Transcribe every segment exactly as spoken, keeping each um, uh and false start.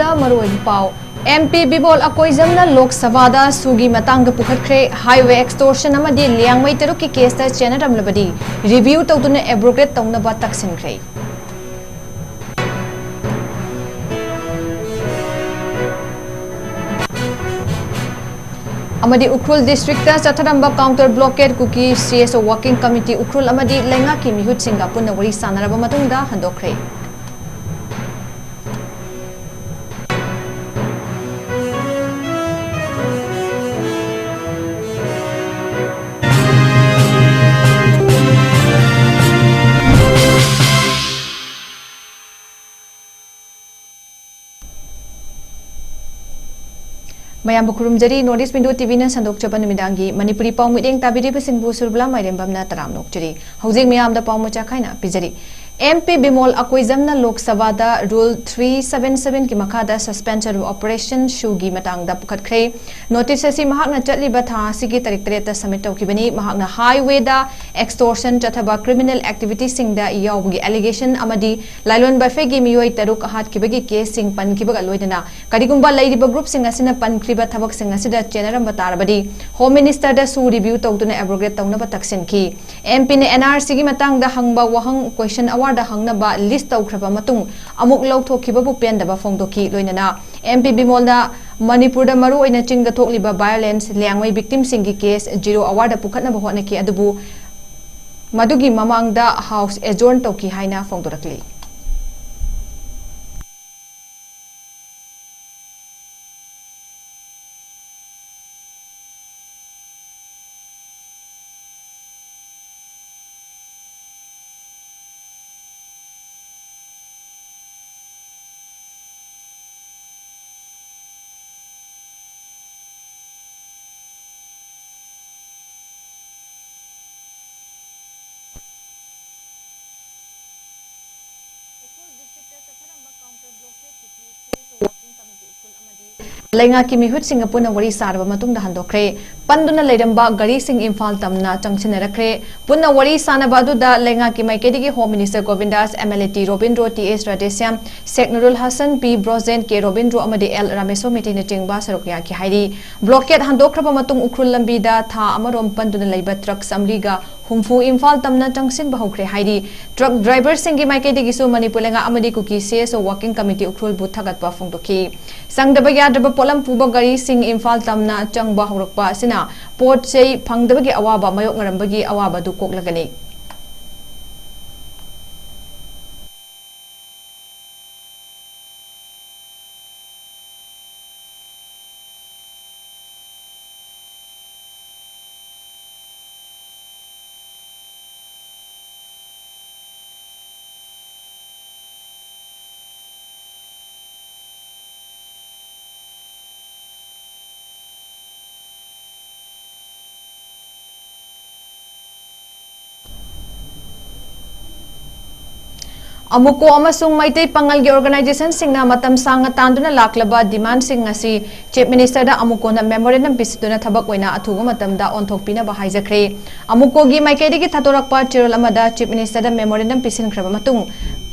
ꯗ ꯃꯔꯨꯑꯣꯏꯕ ꯄꯥꯎ꯫ M P Bimol ꯑꯀꯣꯏꯖꯝꯅ ꯂꯣꯛ ꯁꯚꯥꯗ ꯁꯨꯒꯤ ꯃꯇꯥꯡꯗ ꯄꯨꯈꯠꯈ꯭ꯔꯦ꯫ Highway extortion ꯑꯃꯗꯤ ꯂꯤꯌꯥꯡꯃꯩ ꯇꯔꯨꯛꯀꯤ case ꯇ ꯆꯦꯟꯅꯔꯝꯂꯕꯗꯤ review ꯇꯧꯗꯨꯅ abrogate ꯇꯧꯅꯕ ꯇꯛꯁꯤꯟꯈ꯭ꯔꯦ꯫ ꯑꯃꯗꯤ ꯎꯈ꯭ꯔꯨꯜ district ꯇ ꯆꯠꯊꯔꯝꯕ counter blockade ꯀꯨꯀꯤ C S O working committee Ukhrul ꯑꯃꯗꯤ ꯂꯩꯉꯥꯛꯀꯤ ꯃꯤꯍꯨꯠꯁꯤꯡꯒ ꯄꯨꯟꯅ ꯋꯥꯔꯤ ꯁꯥꯟꯅꯔꯕ ꯃꯇꯨꯡꯗ ꯍꯟꯗꯣꯛꯈ꯭ꯔꯦ꯫ ꯃꯌꯥꯝꯕꯨ ꯈꯨꯔꯨꯝꯖꯔꯤ꯫ North East Window T V ꯅ ꯁꯟꯗꯣꯛꯆꯕ ꯅꯨꯃꯤꯗꯥꯡꯒꯤ ꯃꯅꯤꯄꯨꯔꯤ ꯄꯥꯎ ꯃꯤꯠꯌꯦꯡ ꯇꯥꯕꯤꯔꯤꯕꯁꯤꯡꯕꯨ ꯁꯨꯔꯕꯂꯥ ꯃꯥꯏꯔꯦꯝꯕꯝꯅ ꯇꯔꯥꯝꯅ ꯑꯣꯛꯆꯔꯤ꯫ ꯍꯧꯖꯤꯛ ꯃꯤꯌꯥꯝꯗ ꯄꯥꯎ ꯃꯆꯥ ꯈꯥꯏꯅ ꯄꯤꯖꯔꯤ꯫ ꯑꯦꯝ ꯄꯤ ꯕꯤꯃꯣꯜ ꯑꯀꯣꯏꯖꯝꯅ ꯂꯣꯛ ꯁꯚꯥꯗ Rule three seven seven ꯒꯤ ꯃꯈꯥꯗ suspension of operation ꯁꯨꯒꯤ ꯃꯇꯥꯡꯗ ꯄꯨꯈꯠꯈ꯭ꯔꯦ꯫ Notice ꯑꯁꯤ ꯃꯍꯥꯛꯅ ꯆꯠꯂꯤꯕ ꯊꯥ ꯑꯁꯤꯒꯤ ꯇꯥꯔꯤꯛ ꯇꯔꯦꯠꯇ submit ꯇꯧꯈꯤꯕꯅꯤ꯫ ꯃꯍꯥꯛꯅ highway ꯗ extortion ꯆꯠꯊꯕ criminal activity ꯁꯤꯡꯗ ꯌꯥꯎꯕꯒꯤ allegation ꯑꯃꯗꯤ ꯂꯥꯏꯂꯣꯟ ꯕꯐꯦꯒꯤ ꯃꯤꯑꯣꯏ ꯇꯔꯨꯛ ꯍꯥꯠꯈꯤꯕꯒꯤ case ꯁꯤꯡ ꯄꯟꯈꯤꯕꯒ ꯂꯣꯏꯅꯅ ꯀꯔꯤꯒꯨꯝꯕ ꯂꯩꯔꯤꯕ group ꯁꯤꯡ ꯑꯁꯤꯅ ꯄꯟꯈ꯭ꯔꯤꯕ ꯊꯕꯛꯁꯤꯡ ꯑꯁꯤꯗ ꯆꯦꯟꯅꯔꯝꯕ ꯇꯥꯔꯕꯗꯤ Home Minister ꯗꯁꯨ review ꯇꯧꯗꯨꯅ abrogate ꯇꯧꯅꯕ ꯇꯛꯁꯤꯟꯈꯤ꯫ ꯑꯦꯝ ꯄꯤ ꯅ N R C ꯒꯤ ꯃꯇꯥꯡꯗ ꯍꯪꯕ ꯋꯥꯍꯪ question hour ꯗ ꯍꯪꯅꯕ list ꯇꯧꯈ꯭ꯔꯕ ꯃꯇꯨꯡ ꯑꯃꯨꯛ ꯂꯧꯊꯣꯛꯈꯤꯕꯕꯨ ꯄꯦꯟꯗꯕ ꯐꯣꯡꯗꯣꯛꯈꯤ꯫ ꯂꯣꯏꯅꯅ ꯑꯦꯝ ꯄꯤ ꯕꯤꯃꯣꯜꯅ ꯃꯅꯤꯄꯨꯔꯗ ꯃꯔꯨꯑꯣꯏꯅ ꯆꯤꯡꯗ ꯊꯣꯛꯂꯤꯕ violence, ꯂꯤꯌꯥꯡꯃꯩ victim ꯁꯤꯡꯒꯤ case zero hour ꯗ ꯄꯨꯈꯠꯅꯕ ꯍꯣꯠꯅꯈꯤ, ꯑꯗꯨꯕꯨ ꯃꯗꯨꯒꯤ ꯃꯃꯥꯡꯗ House adjourn ꯇꯧꯈꯤ ꯍꯥꯏꯅ ꯐꯣꯡꯗꯣꯔꯛꯂꯤ꯫ ꯂꯩꯉꯥꯛꯀꯤ ꯃꯤꯍꯨꯠꯁꯤꯡꯒ ꯄꯨꯟꯅ ꯋꯥꯔꯤ ꯁꯥꯔꯕ ꯃꯇꯨꯡꯗ ꯍꯟꯗꯣꯛꯈ꯭ꯔꯦ꯫ ꯄꯟꯗꯨꯅ ꯂꯩꯔꯝꯕ ꯒꯥꯔꯤꯁꯤꯡ ꯏꯝꯐꯥꯜ ꯇꯝꯅ ꯆꯪꯁꯤꯟꯅꯔꯛꯈ꯭ꯔꯦ꯫ ꯄꯨꯟꯅ ꯋꯥꯔꯤ ꯁꯥꯅꯕ ꯑꯗꯨꯗ ꯂꯩꯉꯥꯛꯀꯤ ꯃꯥꯏꯀꯩꯗꯒꯤ Home Minister Gobindas, MLA T Robindro, T S Radheshyam, Sheikh Nurul Hasan, P Brojen, K Robindro ꯑꯃꯗꯤ ꯑꯦꯜ ꯔꯥꯃꯦꯁꯣ ꯃꯩꯇꯩꯅꯆꯤꯡꯕ ꯁꯔꯨꯛ ꯌꯥꯈꯤ ꯍꯥꯏꯔꯤ꯫ Blockade ꯍꯟꯗꯣꯛꯈ꯭ꯔꯕ ꯃꯇꯨꯡ ꯎꯈ꯭ꯔꯨꯜ ꯂꯝꯕꯤꯗ ꯊꯥ ꯑꯃꯔꯣꯝ ꯄꯟꯗꯨꯅ ꯂꯩꯕ ꯇ꯭ꯔꯛ ꯆꯥꯃꯔꯤꯒ ꯍꯨꯝꯐꯨ ꯏꯝꯐꯥꯜ ꯇꯝꯅ ꯆꯪꯁꯤꯟꯕ ꯍꯧꯈ꯭ꯔꯦ ꯍꯥꯏꯔꯤ꯫ ꯇ꯭ꯔꯛ ꯗ꯭ꯔꯥꯏꯚꯔꯁꯤꯡꯒꯤ ꯃꯥꯏꯀꯩꯗꯒꯤꯁꯨ ꯃꯅꯤꯄꯨꯔ ꯂꯩꯉꯥꯛ ꯑꯃꯗꯤ ꯀꯨꯀꯤ CSO Working Committee ꯎꯈ꯭ꯔꯨꯜꯕꯨ ꯊꯥꯒꯠꯄ ꯐꯣꯡꯗꯣꯛꯈꯤ꯫ ꯁꯪꯗꯕ ꯌꯥꯗ꯭ꯔꯕ ꯄꯣꯠꯂꯝ ꯄꯨꯕ ꯒꯥꯔꯤꯁꯤꯡ ꯏꯝꯐꯥꯜ ꯇꯝꯅ ꯆꯪꯕ ꯍꯧꯔꯛꯄ ꯑꯁꯤꯅ ꯄꯣꯠ ꯆꯩ ꯐꯪꯗꯕꯒꯤ ꯑꯋꯥꯕ ꯃꯥꯌꯣꯛꯅꯔꯝꯕꯒꯤ ꯑꯋꯥꯕ ꯑꯗꯨ ꯀꯣꯛꯂꯒꯅꯤ꯫ ꯑꯃꯨꯀꯣ ꯑꯃꯁꯨꯡ ꯃꯩꯇꯩ ꯄꯥꯉꯜꯒꯤ organization ꯁꯤꯡꯅ ꯃꯇꯝ ꯁꯥꯡꯅ ꯇꯥꯟꯗꯨꯅ ꯂꯥꯛꯂꯕ demand ꯁꯤꯡ ꯑꯁꯤ Chief Minister ꯗ ꯑꯃꯨꯀꯣꯅ memorandum ꯄꯤꯁꯤꯟꯗꯨꯅ ꯊꯕꯛ ꯑꯣꯏꯅ ꯑꯊꯨꯕ ꯃꯇꯝꯗ ꯑꯣꯟꯊꯣꯛꯄꯤꯅꯕ ꯍꯥꯏꯖꯈ꯭ꯔꯦ꯫ ꯑꯃꯨꯀꯣꯒꯤ ꯃꯥꯏꯀꯩꯗꯒꯤ ꯊꯥꯗꯣꯔꯛꯄ ꯆꯦꯔꯣꯜ ꯑꯃꯗ Chief Minister ꯗ memorandum ꯄꯤꯁꯤꯟꯈ꯭ꯔꯕ ꯃꯇꯨꯡ,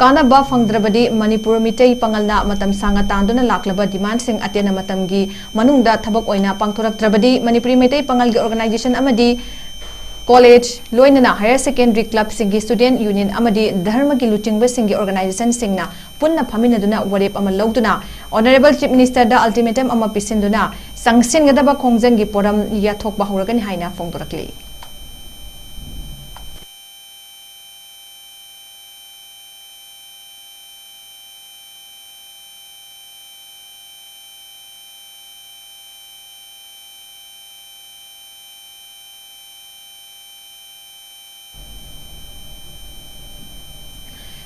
ꯀꯥꯟꯅꯕ ꯐꯪꯗ꯭ꯔꯕꯗꯤ ꯃꯅꯤꯄꯨꯔ ꯃꯤꯇꯩ ꯄꯥꯉꯜꯅ ꯃꯇꯝ ꯁꯥꯡꯅ ꯇꯥꯟꯗꯨꯅ ꯂꯥꯛꯂꯕ demand ꯁꯤꯡ ꯑꯇꯦꯟꯕ ꯃꯇꯝꯒꯤ ꯃꯅꯨꯡꯗ ꯊꯕꯛ ꯑꯣꯏꯅ ꯄꯥꯡꯊꯣꯔꯛꯇ꯭ꯔꯕꯗꯤ ꯃꯅꯤꯄꯨꯔꯤ ꯃꯩꯇꯩ ꯄꯥꯉꯜꯒꯤ organization ꯑꯃꯗꯤ college, ꯂꯣꯏꯅꯅ higher secondary club ꯁꯤꯡꯒꯤ student union ꯑꯃꯗꯤ ꯙꯔꯃꯒꯤ ꯂꯨꯆꯤꯡꯕꯁꯤꯡꯒꯤ organization ꯁꯤꯡꯅ ꯄꯨꯟꯅ ꯐꯝꯃꯤꯟꯅꯗꯨꯅ ꯋꯥꯔꯦꯞ ꯑꯃ ꯂꯧꯗꯨꯅ Honourable Chief Minister ꯗ ultimatum ꯑꯃ ꯄꯤꯁꯤꯟꯗꯨꯅ ꯆꯪꯁꯤꯟꯒꯗꯕ ꯈꯣꯡꯖꯪꯒꯤ ꯄꯣꯔꯝ ꯌꯥꯊꯣꯛꯄ ꯍꯧꯔꯒꯅꯤ ꯍꯥꯏꯅ ꯐꯣꯡꯗꯣꯔꯛꯂꯤ꯫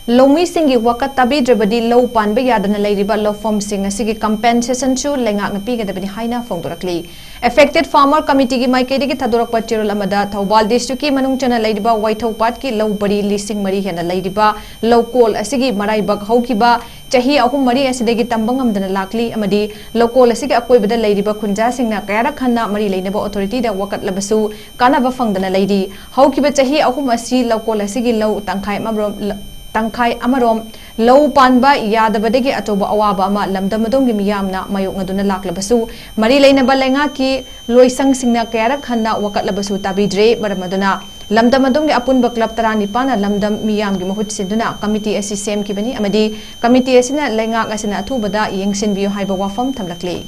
ꯂꯧꯃꯤꯁꯤꯡꯒꯤ ꯋꯥꯀꯠ ꯇꯥꯕꯤꯗ꯭ꯔꯕꯗꯤ ꯂꯧ ꯄꯥꯟꯕ ꯌꯥꯗꯅ ꯂꯩꯔꯤꯕ ꯂꯧꯐꯝꯁꯤꯡ ꯑꯁꯤꯒꯤ compensationꯁꯨ ꯂꯩꯉꯥꯛꯅ ꯄꯤꯒꯗꯕꯅꯤ ꯍꯥꯏꯅ ꯐꯣꯡꯗꯣꯔꯛꯂꯤ꯫ Affected Farmer Committeeꯒꯤ ꯃꯥꯏꯀꯩꯗꯒꯤ ꯊꯥꯗꯣꯔꯛꯄ ꯆꯦꯔꯣꯜ ꯑꯃꯗ ꯊꯧꯕꯥꯜ districtꯀꯤ ꯃꯅꯨꯡ ꯆꯟꯅ ꯂꯩꯔꯤꯕ ꯋꯥꯏꯊꯧ ꯄꯥꯠꯀꯤ ꯂꯧ ꯄꯔꯤ ꯂꯤꯁꯤꯡ ꯃꯔꯤ ꯍꯦꯟꯅ ꯂꯩꯔꯤꯕ ꯂꯧꯀꯣꯜ ꯑꯁꯤꯒꯤ ꯃꯔꯥꯏꯕꯛ ꯍꯧꯈꯤꯕ ꯆꯍꯤ ꯑꯍꯨꯝ ꯃꯔꯤ ꯑꯁꯤꯗꯒꯤ ꯇꯝꯕ ꯉꯝꯗꯅ ꯂꯥꯛꯂꯤ ꯑꯃꯗꯤ ꯂꯧꯀꯣꯜ ꯑꯁꯤꯒꯤ ꯑꯀꯣꯏꯕꯗ ꯂꯩꯔꯤꯕ ꯈꯨꯟꯖꯥꯁꯤꯡꯅ ꯀꯌꯥꯔꯛ ꯍꯟꯅ ꯃꯔꯤ ꯂꯩꯅꯕ authorityꯗ ꯋꯥꯀꯠꯂꯕꯁꯨ ꯀꯥꯟꯅꯕ ꯐꯪꯗꯅ ꯂꯩꯔꯤ꯫ ꯍꯧꯈꯤꯕ ꯆꯍꯤ ꯑꯍꯨꯝ ꯑꯁꯤ ꯂꯧꯀꯣꯜ ꯑꯁꯤꯒꯤ ꯂꯧ ꯇꯪꯈꯥꯏ ꯑꯃꯔꯣꯝ, ꯇꯪꯈꯥꯏ ꯑꯃꯔꯣꯝ ꯂꯧ ꯄꯥꯟꯕ ꯌꯥꯗꯕꯗꯒꯤ ꯑꯆꯧꯕ ꯑꯋꯥꯕ ꯑꯃ ꯂꯝꯗꯝ ꯑꯗꯣꯝꯒꯤ ꯃꯤꯌꯥꯝꯅ ꯃꯥꯌꯣꯛꯅꯗꯨꯅ ꯂꯥꯛꯂꯕꯁꯨ, ꯃꯔꯤ ꯂꯩꯅꯕ ꯂꯩꯉꯥꯛꯀꯤ ꯂꯣꯏꯁꯪꯁꯤꯡꯅ ꯀꯌꯥꯔꯛ ꯍꯟꯅ ꯋꯥꯀꯠꯂꯕꯁꯨ ꯇꯥꯕꯤꯗ꯭ꯔꯦ꯫ ꯃꯔꯝ ꯑꯗꯨꯅ ꯂꯝꯗꯝ ꯑꯗꯣꯝꯒꯤ ꯑꯄꯨꯟꯕ club ꯇꯔꯥꯅꯤꯄꯥꯟꯅ ꯂꯝꯗꯝ ꯃꯤꯌꯥꯝꯒꯤ ꯃꯍꯨꯠ ꯁꯤꯟꯗꯨꯅ committee ꯑꯁꯤ ꯁꯦꯝꯈꯤꯕꯅꯤ ꯑꯃꯗꯤ committee ꯑꯁꯤꯅ ꯂꯩꯉꯥꯛ ꯑꯁꯤꯅ ꯑꯊꯨꯕꯗ ꯌꯦꯡꯁꯤꯟꯕꯤꯌꯨ ꯍꯥꯏꯕ ꯋꯥꯐꯝ ꯊꯝꯂꯛꯂꯤ꯫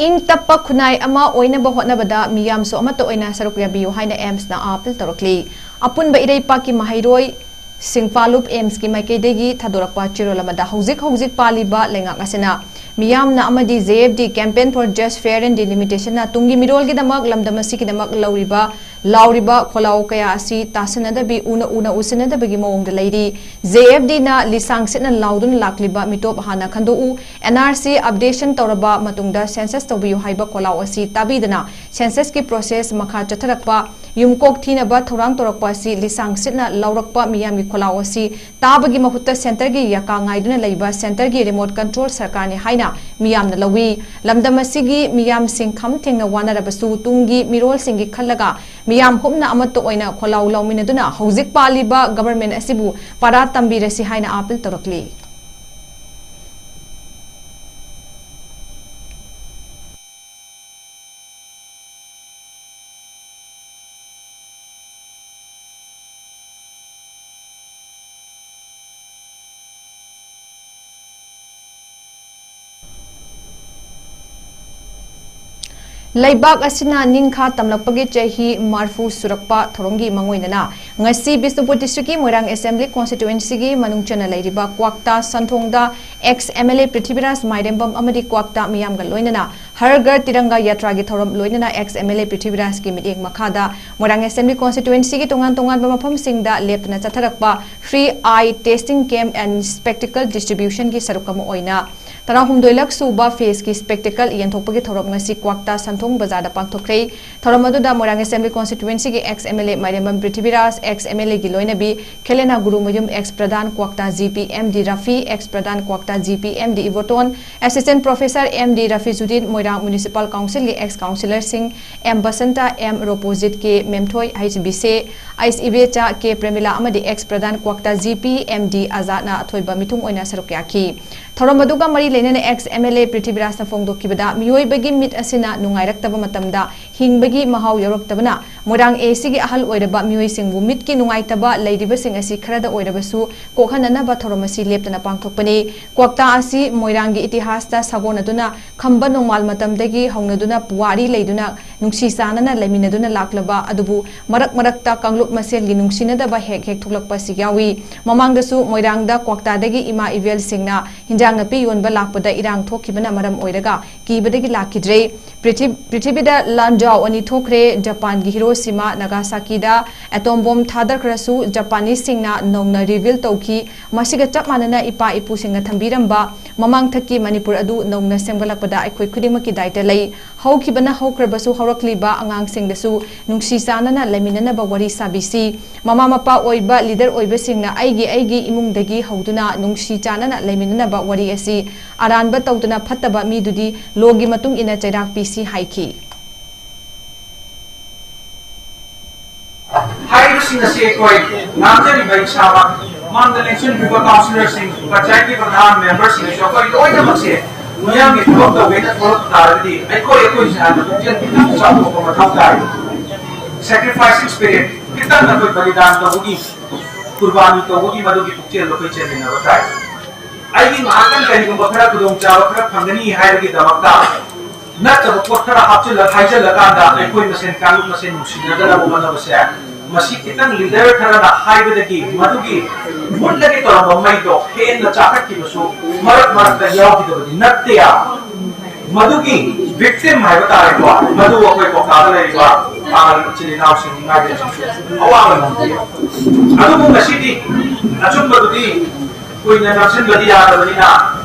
ꯏꯪ ꯇꯞꯄ ꯈꯨꯟꯅꯥꯏ ꯑꯃ ꯑꯣꯏꯅꯕ ꯍꯣꯠꯅꯕꯗ ꯃꯤꯌꯥꯝꯁꯨ ꯑꯃꯠꯇ ꯑꯣꯏꯅ ꯁꯔꯨꯛ ꯌꯥꯕꯤꯌꯨ ꯍꯥꯏꯅ AIIMSꯅ appeal ꯇꯧꯔꯛꯂꯤ꯫ ꯑꯄꯨꯟꯕ ꯏꯔꯩꯄꯥꯛꯀꯤ ꯃꯍꯩꯔꯣꯏ ꯁꯤꯡꯐꯥꯂꯨꯞ AIIMSꯀꯤ ꯃꯥꯏꯀꯩꯗꯒꯤ ꯊꯥꯗꯣꯔꯛꯄ ꯆꯦꯔꯣꯜ ꯑꯃꯗ ꯍꯧꯖꯤꯛ ꯍꯧꯖꯤꯛ ꯄꯥꯜꯂꯤꯕ ꯂꯩꯉꯥꯛ ꯑꯁꯤꯅ ꯃꯤꯌꯥꯝꯅ ꯑꯃꯗꯤ JFD Campaign for Just, Fair and Delimitationꯅ ꯇꯨꯡꯒꯤ ꯃꯤꯔꯣꯜꯒꯤꯗꯃꯛ ꯂꯝꯗꯝ ꯑꯁꯤꯒꯤꯗꯃꯛ ꯂꯧꯔꯤꯕ ꯂꯥꯎꯔꯤꯕ ꯈꯣꯜꯂꯥꯎ ꯀꯌꯥ ꯑꯁꯤ ꯇꯥꯁꯤꯟꯅꯗꯕꯤ, ꯎꯅ ꯎꯅ ꯎꯁꯤꯟꯅꯗꯕꯒꯤ ꯃꯑꯣꯡꯗ ꯂꯩꯔꯤ꯫ JFDꯅ ꯂꯤꯁꯥꯡ ꯁꯤꯠꯅ ꯂꯥꯎꯗꯨꯅ ꯂꯥꯛꯂꯤꯕ ꯃꯤꯇꯣꯞ ꯍꯥꯟꯅ ꯈꯟꯗꯣꯛꯎ, NRC updation ꯇꯧꯔꯕ ꯃꯇꯨꯡꯗ census ꯇꯧꯕꯤꯌꯨ ꯍꯥꯏꯕ ꯈꯣꯜꯂꯥꯎ ꯑꯁꯤ ꯇꯥꯕꯤꯗꯅ censusꯀꯤ process ꯃꯈꯥ ꯆꯠꯊꯔꯛꯄ, ꯌꯨꯝꯀꯣꯛ ꯊꯤꯅꯕ ꯊꯧꯔꯥꯡ ꯇꯧꯔꯛꯄ ꯑꯁꯤ ꯂꯤꯁꯥꯡ ꯁꯤꯠꯅ ꯂꯥꯎꯔꯛꯄ ꯃꯤꯌꯥꯝꯒꯤ ꯈꯣꯜꯂꯥꯎ ꯑꯁꯤ ꯇꯥꯕꯒꯤ ꯃꯍꯨꯠꯇ centreꯒꯤ ꯌꯥꯀꯥ ꯉꯥꯏꯗꯨꯅ ꯂꯩꯕ centreꯒꯤ remote control ꯁꯔꯀꯥꯔꯅꯤ ꯍꯥꯏꯅ ꯃꯤꯌꯥꯝꯅ ꯂꯧꯏ꯫ ꯂꯝꯗꯝ ꯑꯁꯤꯒꯤ ꯃꯤꯌꯥꯝꯁꯤꯡ ꯈꯝ ꯊꯦꯡꯅ ꯋꯥꯅꯔꯕꯁꯨ ꯇꯨꯡꯒꯤ ꯃꯤꯔꯣꯜꯁꯤꯡꯒꯤ ꯈꯜꯂꯒ ꯃꯤꯌꯥꯝ ꯍꯨꯞꯅ ꯑꯃꯠꯇ ꯑꯣꯏꯅ ꯈꯣꯜꯂꯥꯎ ꯂꯥꯎꯃꯤꯟꯅꯗꯨꯅ ꯍꯧꯖꯤꯛ ꯄꯥꯜꯂꯤꯕ government ꯑꯁꯤꯕꯨ ꯄꯥꯔꯥ ꯇꯝꯕꯤꯔꯁꯤ ꯍꯥꯏꯅ appeal ꯇꯧꯔꯛꯂꯤ꯫ ꯂꯩꯕꯥꯛ ꯑꯁꯤꯅ ꯅꯤꯡꯈꯥ ꯇꯝꯂꯛꯄꯒꯤ ꯆꯍꯤ ꯃꯔꯐꯨ ꯁꯨꯔꯛꯄ ꯊꯧꯔꯝꯒꯤ ꯃꯥꯡꯑꯣꯏꯅꯅ ꯉꯁꯤ ꯕꯤꯁꯅꯨꯄꯨꯔ ꯗꯤꯁꯇ꯭ꯔꯤꯛꯀꯤ ꯃꯣꯏꯔꯥꯡ ꯑꯦꯁꯦꯝꯕ꯭ꯂꯤ ꯀꯣꯟꯁꯇꯤꯇ꯭ꯋꯦꯟꯁꯤꯒꯤ ꯃꯅꯨꯡ ꯆꯟꯅ ꯂꯩꯔꯤꯕ ꯀ꯭ꯋꯥꯛꯇꯥ ꯁꯟꯊꯣꯡꯗ ꯑꯦꯛꯁ ꯑꯦꯝ ꯑꯦꯜ ꯑꯦ ꯄ꯭ꯔꯤꯊꯤꯕꯤꯔꯥꯖ ꯃꯥꯏꯔꯦꯝꯕꯝ ꯑꯃꯗꯤ ꯀ꯭ꯋꯥꯛꯇꯥ ꯃꯤꯌꯥꯝꯒ ꯂꯣꯏꯅꯅ ꯍꯔ ꯘꯔ ꯇꯤꯔꯪꯒꯥ ꯌꯥꯇ꯭ꯔꯥꯒꯤ ꯊꯧꯔꯝ ꯂꯣꯏꯅꯅ ꯑꯦꯛꯁ ꯑꯦꯝ ꯑꯦꯜ ꯑꯦ ꯄ꯭ꯔꯤꯊꯤꯕꯤꯔꯥꯖꯀꯤ ꯃꯤꯠꯌꯦꯡ ꯃꯈꯥꯗ ꯃꯣꯏꯔꯥꯡ ꯑꯦꯁꯦꯝꯕ꯭ꯂꯤ ꯀꯣꯟꯁꯇꯤꯇ꯭ꯋꯦꯟꯁꯤꯒꯤ ꯇꯣꯉꯥꯟ ꯇꯣꯉꯥꯟꯕ ꯃꯐꯝꯁꯤꯡꯗ ꯂꯦꯞꯇꯅ ꯆꯠꯊꯔꯛꯄ Free Eye Testing Camp and Spectacle Distributionꯒꯤ ꯁꯔꯨꯛ ꯑꯃ ꯑꯣꯏꯅ ꯇꯔꯥꯍꯨꯝꯗꯣꯏ ꯂꯛ ꯁꯨꯕ ꯐꯦꯁꯀꯤ ꯁ꯭ꯄꯦꯛꯇꯦꯀꯜ ꯌꯦꯟꯊꯣꯛꯄꯒꯤ ꯊꯧꯔꯝ ꯉꯁꯤ ꯀ꯭ꯋꯥꯛꯇꯥ ꯁꯟꯊꯣꯡ ꯕꯖꯥꯔꯗ ꯄꯥꯡꯊꯣꯛꯈ꯭ꯔꯦ꯫ ꯊꯧꯔꯝ ꯑꯗꯨꯗ ꯃꯣꯏꯔꯥꯡ ꯑꯦꯁꯦꯝꯕ꯭ꯂꯤ ꯀꯣꯟꯁꯇꯤꯇ꯭ꯋꯦꯟꯁꯤꯒꯤ ex M L A Mairembam Prithviraj, ex M L ꯑꯦꯒꯤ ꯂꯣꯏꯅꯕꯤ ꯈꯦꯂꯦꯅꯥ ꯒꯨꯔꯨꯃꯌꯨꯝ, ꯑꯦꯛꯁ ꯄ꯭ꯔꯙꯥꯟ Kwakta G P M D Rafi, ex ꯄ꯭ꯔꯙꯥꯟ Kwakta G P M D Ibotom, assistant professor M D Rafijuddin, Moirang municipal ꯀꯥꯎꯟꯁꯤꯜꯒꯤ ꯑꯦꯛꯁ ꯀꯥꯎꯟꯁꯤꯂꯔꯁꯤꯡ M Basanta, M Ropojit, K Memthoi, H Bise, H Ibecha, K Premila ꯑꯃꯗꯤ ꯑꯦꯛꯁ ꯄ꯭ꯔꯙꯥꯟ Kwakta G P M ꯗꯤ ꯑꯖꯥꯗꯅ ꯑꯊꯣꯏꯕ ꯃꯤꯊꯨꯡ ꯑꯣꯏꯅ ꯁꯔꯨꯛ ꯌꯥꯈꯤ꯫ ꯊꯧꯔꯝ ꯑꯗꯨꯒ ꯃꯔꯤ ꯂꯩꯅꯅ ꯑꯦꯛꯁ ꯑꯦꯝ ꯑꯦꯜ ꯑꯦ ꯄ꯭ꯔꯤꯊꯤꯕꯤꯔꯥꯖꯅ ꯐꯣꯡꯗꯣꯛꯈꯤꯕꯗ, ꯃꯤꯑꯣꯏꯕꯒꯤ ꯃꯤꯠ ꯑꯁꯤꯅ ꯅꯨꯡꯉꯥꯏꯔꯛꯇꯕ ꯃꯇꯝꯗ ꯍꯤꯡꯕꯒꯤ ꯃꯍꯥꯎ ꯌꯥꯎꯔꯛꯇꯕꯅ ꯃꯣꯏꯔꯥꯡ ꯑꯦ ꯁꯤꯒꯤ ꯑꯍꯜ ꯑꯣꯏꯔꯕ ꯃꯤꯑꯣꯏꯁꯤꯡꯕꯨ ꯃꯤꯠꯀꯤ ꯅꯨꯡꯉꯥꯏꯇꯕ ꯂꯩꯔꯤꯕꯁꯤꯡ ꯑꯁꯤ ꯈꯔꯗ ꯑꯣꯏꯔꯕꯁꯨ ꯀꯣꯛꯍꯟꯅꯅꯕ ꯊꯧꯔꯝ ꯑꯁꯤ ꯂꯦꯞꯇꯅ ꯄꯥꯡꯊꯣꯛꯄꯅꯤ꯫ ꯀ꯭ꯋꯥꯛꯇꯥ ꯑꯁꯤ ꯃꯣꯏꯔꯥꯡꯒꯤ ꯏꯇꯤꯍꯥꯁꯇ ꯁꯥꯒꯣꯟꯅꯗꯨꯅ ꯈꯝꯕ ꯅꯣꯡꯃꯥꯜ ꯃꯇꯝꯗꯒꯤ ꯍꯧꯅꯗꯨꯅ ꯄꯨꯋꯥꯔꯤ ꯂꯩꯗꯨꯅ ꯅꯨꯡꯁꯤ ꯆꯥꯟꯅꯅ ꯂꯩꯃꯤꯟꯅꯗꯨꯅ ꯂꯥꯛꯂꯕ ꯑꯗꯨꯕꯨ ꯃꯔꯛ ꯃꯔꯛꯇ ꯀꯥꯡꯂꯨꯞ ꯃꯁꯦꯜꯒꯤ ꯅꯨꯡꯁꯤꯅꯗꯕ ꯍꯦꯛ ꯍꯦꯛ ꯊꯣꯛꯂꯛꯄ ꯑꯁꯤ ꯌꯥꯎꯏ꯫ ꯃꯃꯥꯡꯗꯁꯨ ꯃꯣꯏꯔꯥꯡꯗ ꯀ꯭ꯋꯥꯛꯇꯥꯗꯒꯤ ꯏꯃꯥ ꯏꯕꯦꯜꯁꯤꯡꯅ ꯍꯤꯟꯖꯥꯡ ꯅꯥꯄꯤ ꯌꯣꯟꯕ ꯂꯥꯛꯄꯗ ꯏꯔꯥꯡ ꯊꯣꯛꯈꯤꯕꯅ ꯃꯔꯝ ꯑꯣꯏꯔꯒ ꯀꯤꯕꯗꯒꯤ ꯂꯥꯛꯈꯤꯗ꯭ꯔꯦ꯫ ꯄ꯭ꯔꯤꯊꯤ-, ꯄ꯭ꯔꯤꯊꯤꯕꯤꯗ ꯂꯥꯟꯖꯥꯎ ꯑꯅꯤ ꯊꯣꯛꯈ꯭ꯔꯦ꯫ ꯖꯄꯥꯟꯒꯤ ꯍꯤꯔꯣꯁꯤꯃꯥ ꯅꯥꯒꯥꯁꯥꯀꯤꯗ ꯑꯦꯇꯣꯝ ꯕꯣꯝ ꯊꯥꯗꯈ꯭ꯔꯁꯨ ꯖꯄꯥꯅꯤꯁꯁꯤꯡꯅ ꯅꯧꯅ ꯔꯤꯕꯤꯜ ꯇꯧꯈꯤ꯫ ꯃꯁꯤꯒ ꯆꯞ ꯃꯥꯟꯅꯅ ꯏꯄꯥ ꯏꯄꯨꯁꯤꯡꯅ ꯊꯝꯕꯤꯔꯝꯕ ꯃꯃꯥꯡꯊꯛꯀꯤ ꯃꯅꯤꯄꯨꯔ ꯑꯗꯨ ꯅꯧꯅ ꯁꯦꯝꯒꯠꯂꯛꯄꯗ ꯑꯩꯈꯣꯏ ꯈꯨꯗꯤꯡꯃꯛꯀꯤ ꯗꯥꯏꯇ ꯂꯩ꯫ ꯍꯧꯈꯤꯕꯅ ꯍꯧꯈ꯭ꯔꯕꯁꯨ ꯍꯧꯔꯛꯂꯤꯕ ꯑꯉꯥꯡꯁꯤꯡꯗꯁꯨ ꯅꯨꯡꯁꯤ ꯆꯥꯟꯅꯅ ꯂꯩꯃꯤꯟꯅꯅꯕ ꯋꯥꯔꯤ ꯁꯥꯕꯤꯁꯤ꯫ ꯃꯃꯥ ꯃꯄꯥ ꯑꯣꯏꯕ ꯂꯤꯗꯔ ꯑꯣꯏꯕꯁꯤꯡꯅ ꯑꯩꯒꯤ ꯑꯩꯒꯤ ꯏꯃꯨꯡꯗꯒꯤ ꯍꯧꯗꯨꯅ ꯅꯨꯡꯁꯤ ꯆꯥꯟꯅꯅ ꯂꯩꯃꯤꯟꯅꯅꯕ ꯋꯥꯔꯤ ꯑꯁꯤ ꯑꯔꯥꯟꯕ ꯇꯧꯗꯅ ꯐꯠꯇꯕ ꯃꯤꯗꯨꯗꯤ ꯂꯣꯒꯤ ꯃꯇꯨꯡ ꯏꯟꯅ ꯆꯩꯔꯥꯛ ꯄꯤꯁꯤ ꯍꯥꯏꯈꯤ꯫ ꯍꯥꯏꯔꯤꯕꯁꯤꯡ ꯑꯁꯤ ꯑꯩꯈꯣꯏ ꯉꯥꯡꯖꯔꯤꯕ ꯏꯁꯥꯃꯛ, ꯃꯥꯡꯗ ꯂꯦꯡꯁꯤꯟꯈ꯭ꯔꯤꯕ ꯀꯥꯎꯟꯁꯤꯂꯔꯁꯤꯡ, ꯄꯟꯆꯥꯌꯠꯀꯤ ꯄ꯭ꯔꯙꯥꯟ, ꯃꯦꯝꯕꯔꯁꯤꯡꯁꯨ ꯑꯩꯈꯣꯏ ꯂꯣꯏꯅꯃꯛꯁꯦ ꯃꯤꯌꯥꯝꯒꯤ ꯊꯕꯛ ꯇꯧꯒꯦꯅ ꯊꯣꯛꯂꯛꯄ ꯇꯥꯔꯒꯗꯤ ꯑꯩꯈꯣꯏ ꯑꯩꯈꯣꯏ ꯏꯁꯥꯅ ꯄꯨꯛꯆꯦꯜ ꯈꯤꯇꯪ ꯆꯥꯎꯊꯣꯛꯄ ꯃꯊꯧ ꯇꯥꯏ꯫ Sacrifice spirit ꯈꯤꯇꯪ ꯑꯩꯈꯣꯏ ꯕꯂꯤꯗꯥꯟ ꯇꯧꯕꯒꯤ, ꯀꯨꯔꯕꯥꯅꯤ ꯇꯧꯕꯒꯤ ꯃꯗꯨꯒꯤ ꯄꯨꯛꯆꯦꯜꯗꯣ ꯑꯩꯈꯣꯏ ꯆꯦꯟꯃꯤꯟꯅꯕ ꯇꯥꯏ꯫ ꯑꯩꯒꯤ ꯉꯥꯏꯍꯥꯛꯇꯪ ꯀꯔꯤꯒꯨꯝꯕ ꯈꯔ ꯈꯨꯗꯣꯡꯆꯥꯕ ꯈꯔ ꯐꯪꯒꯅꯤ ꯍꯥꯏꯕꯒꯤꯗꯃꯛꯇ ꯅꯠꯇꯕ ꯄꯣꯠ ꯈꯔ ꯍꯥꯞꯆꯤꯜꯂ ꯍꯥꯏꯖꯤꯜꯂꯀꯥꯟꯗ ꯑꯩꯈꯣꯏ ꯃꯁꯦꯟ, ꯀꯥꯡꯂꯨꯞ ꯃꯁꯦꯟ ꯅꯨꯡꯁꯤꯅꯗꯅꯕ ꯍꯣꯠꯅꯕꯁꯦ, ꯃꯁꯤ ꯈꯤꯇꯪ ꯂꯤꯗꯔ ꯈꯔꯅ ꯍꯥꯏꯕꯗꯒꯤ ꯃꯗꯨꯒꯤ ꯃꯨꯠꯂꯒꯦ ꯇꯧꯔꯝꯕ ꯃꯩꯗꯣ ꯍꯦꯟꯅ ꯆꯥꯈꯠꯈꯤꯕꯁꯨ ꯃꯔꯛ ꯃꯔꯛꯇ ꯌꯥꯎꯈꯤꯗꯕꯗꯤ ꯅꯠꯇꯦ꯫ ꯃꯗꯨꯒꯤ ꯚꯤꯛꯇꯤꯝ ꯍꯥꯏꯕ ꯇꯥꯔꯦꯀꯣ, ꯃꯗꯨ ꯑꯩꯈꯣꯏ ꯀꯣꯛꯇꯥꯗ ꯂꯩꯔꯤꯕ ꯏꯆꯤꯜ ꯏꯅꯥꯎꯁꯤꯡ, ꯏꯃꯥ ꯏꯕꯦꯟꯁꯤꯡꯁꯨ ꯑꯋꯥꯕ ꯅꯪꯉꯤ꯫ ꯑꯗꯨꯕꯨ ꯉꯁꯤꯗꯤ ꯑꯆꯨꯝꯕꯗꯨꯗꯤ ꯀꯨꯏꯅ ꯅꯝꯁꯤꯟꯕꯗꯤ ꯌꯥꯗꯕꯅꯤꯅ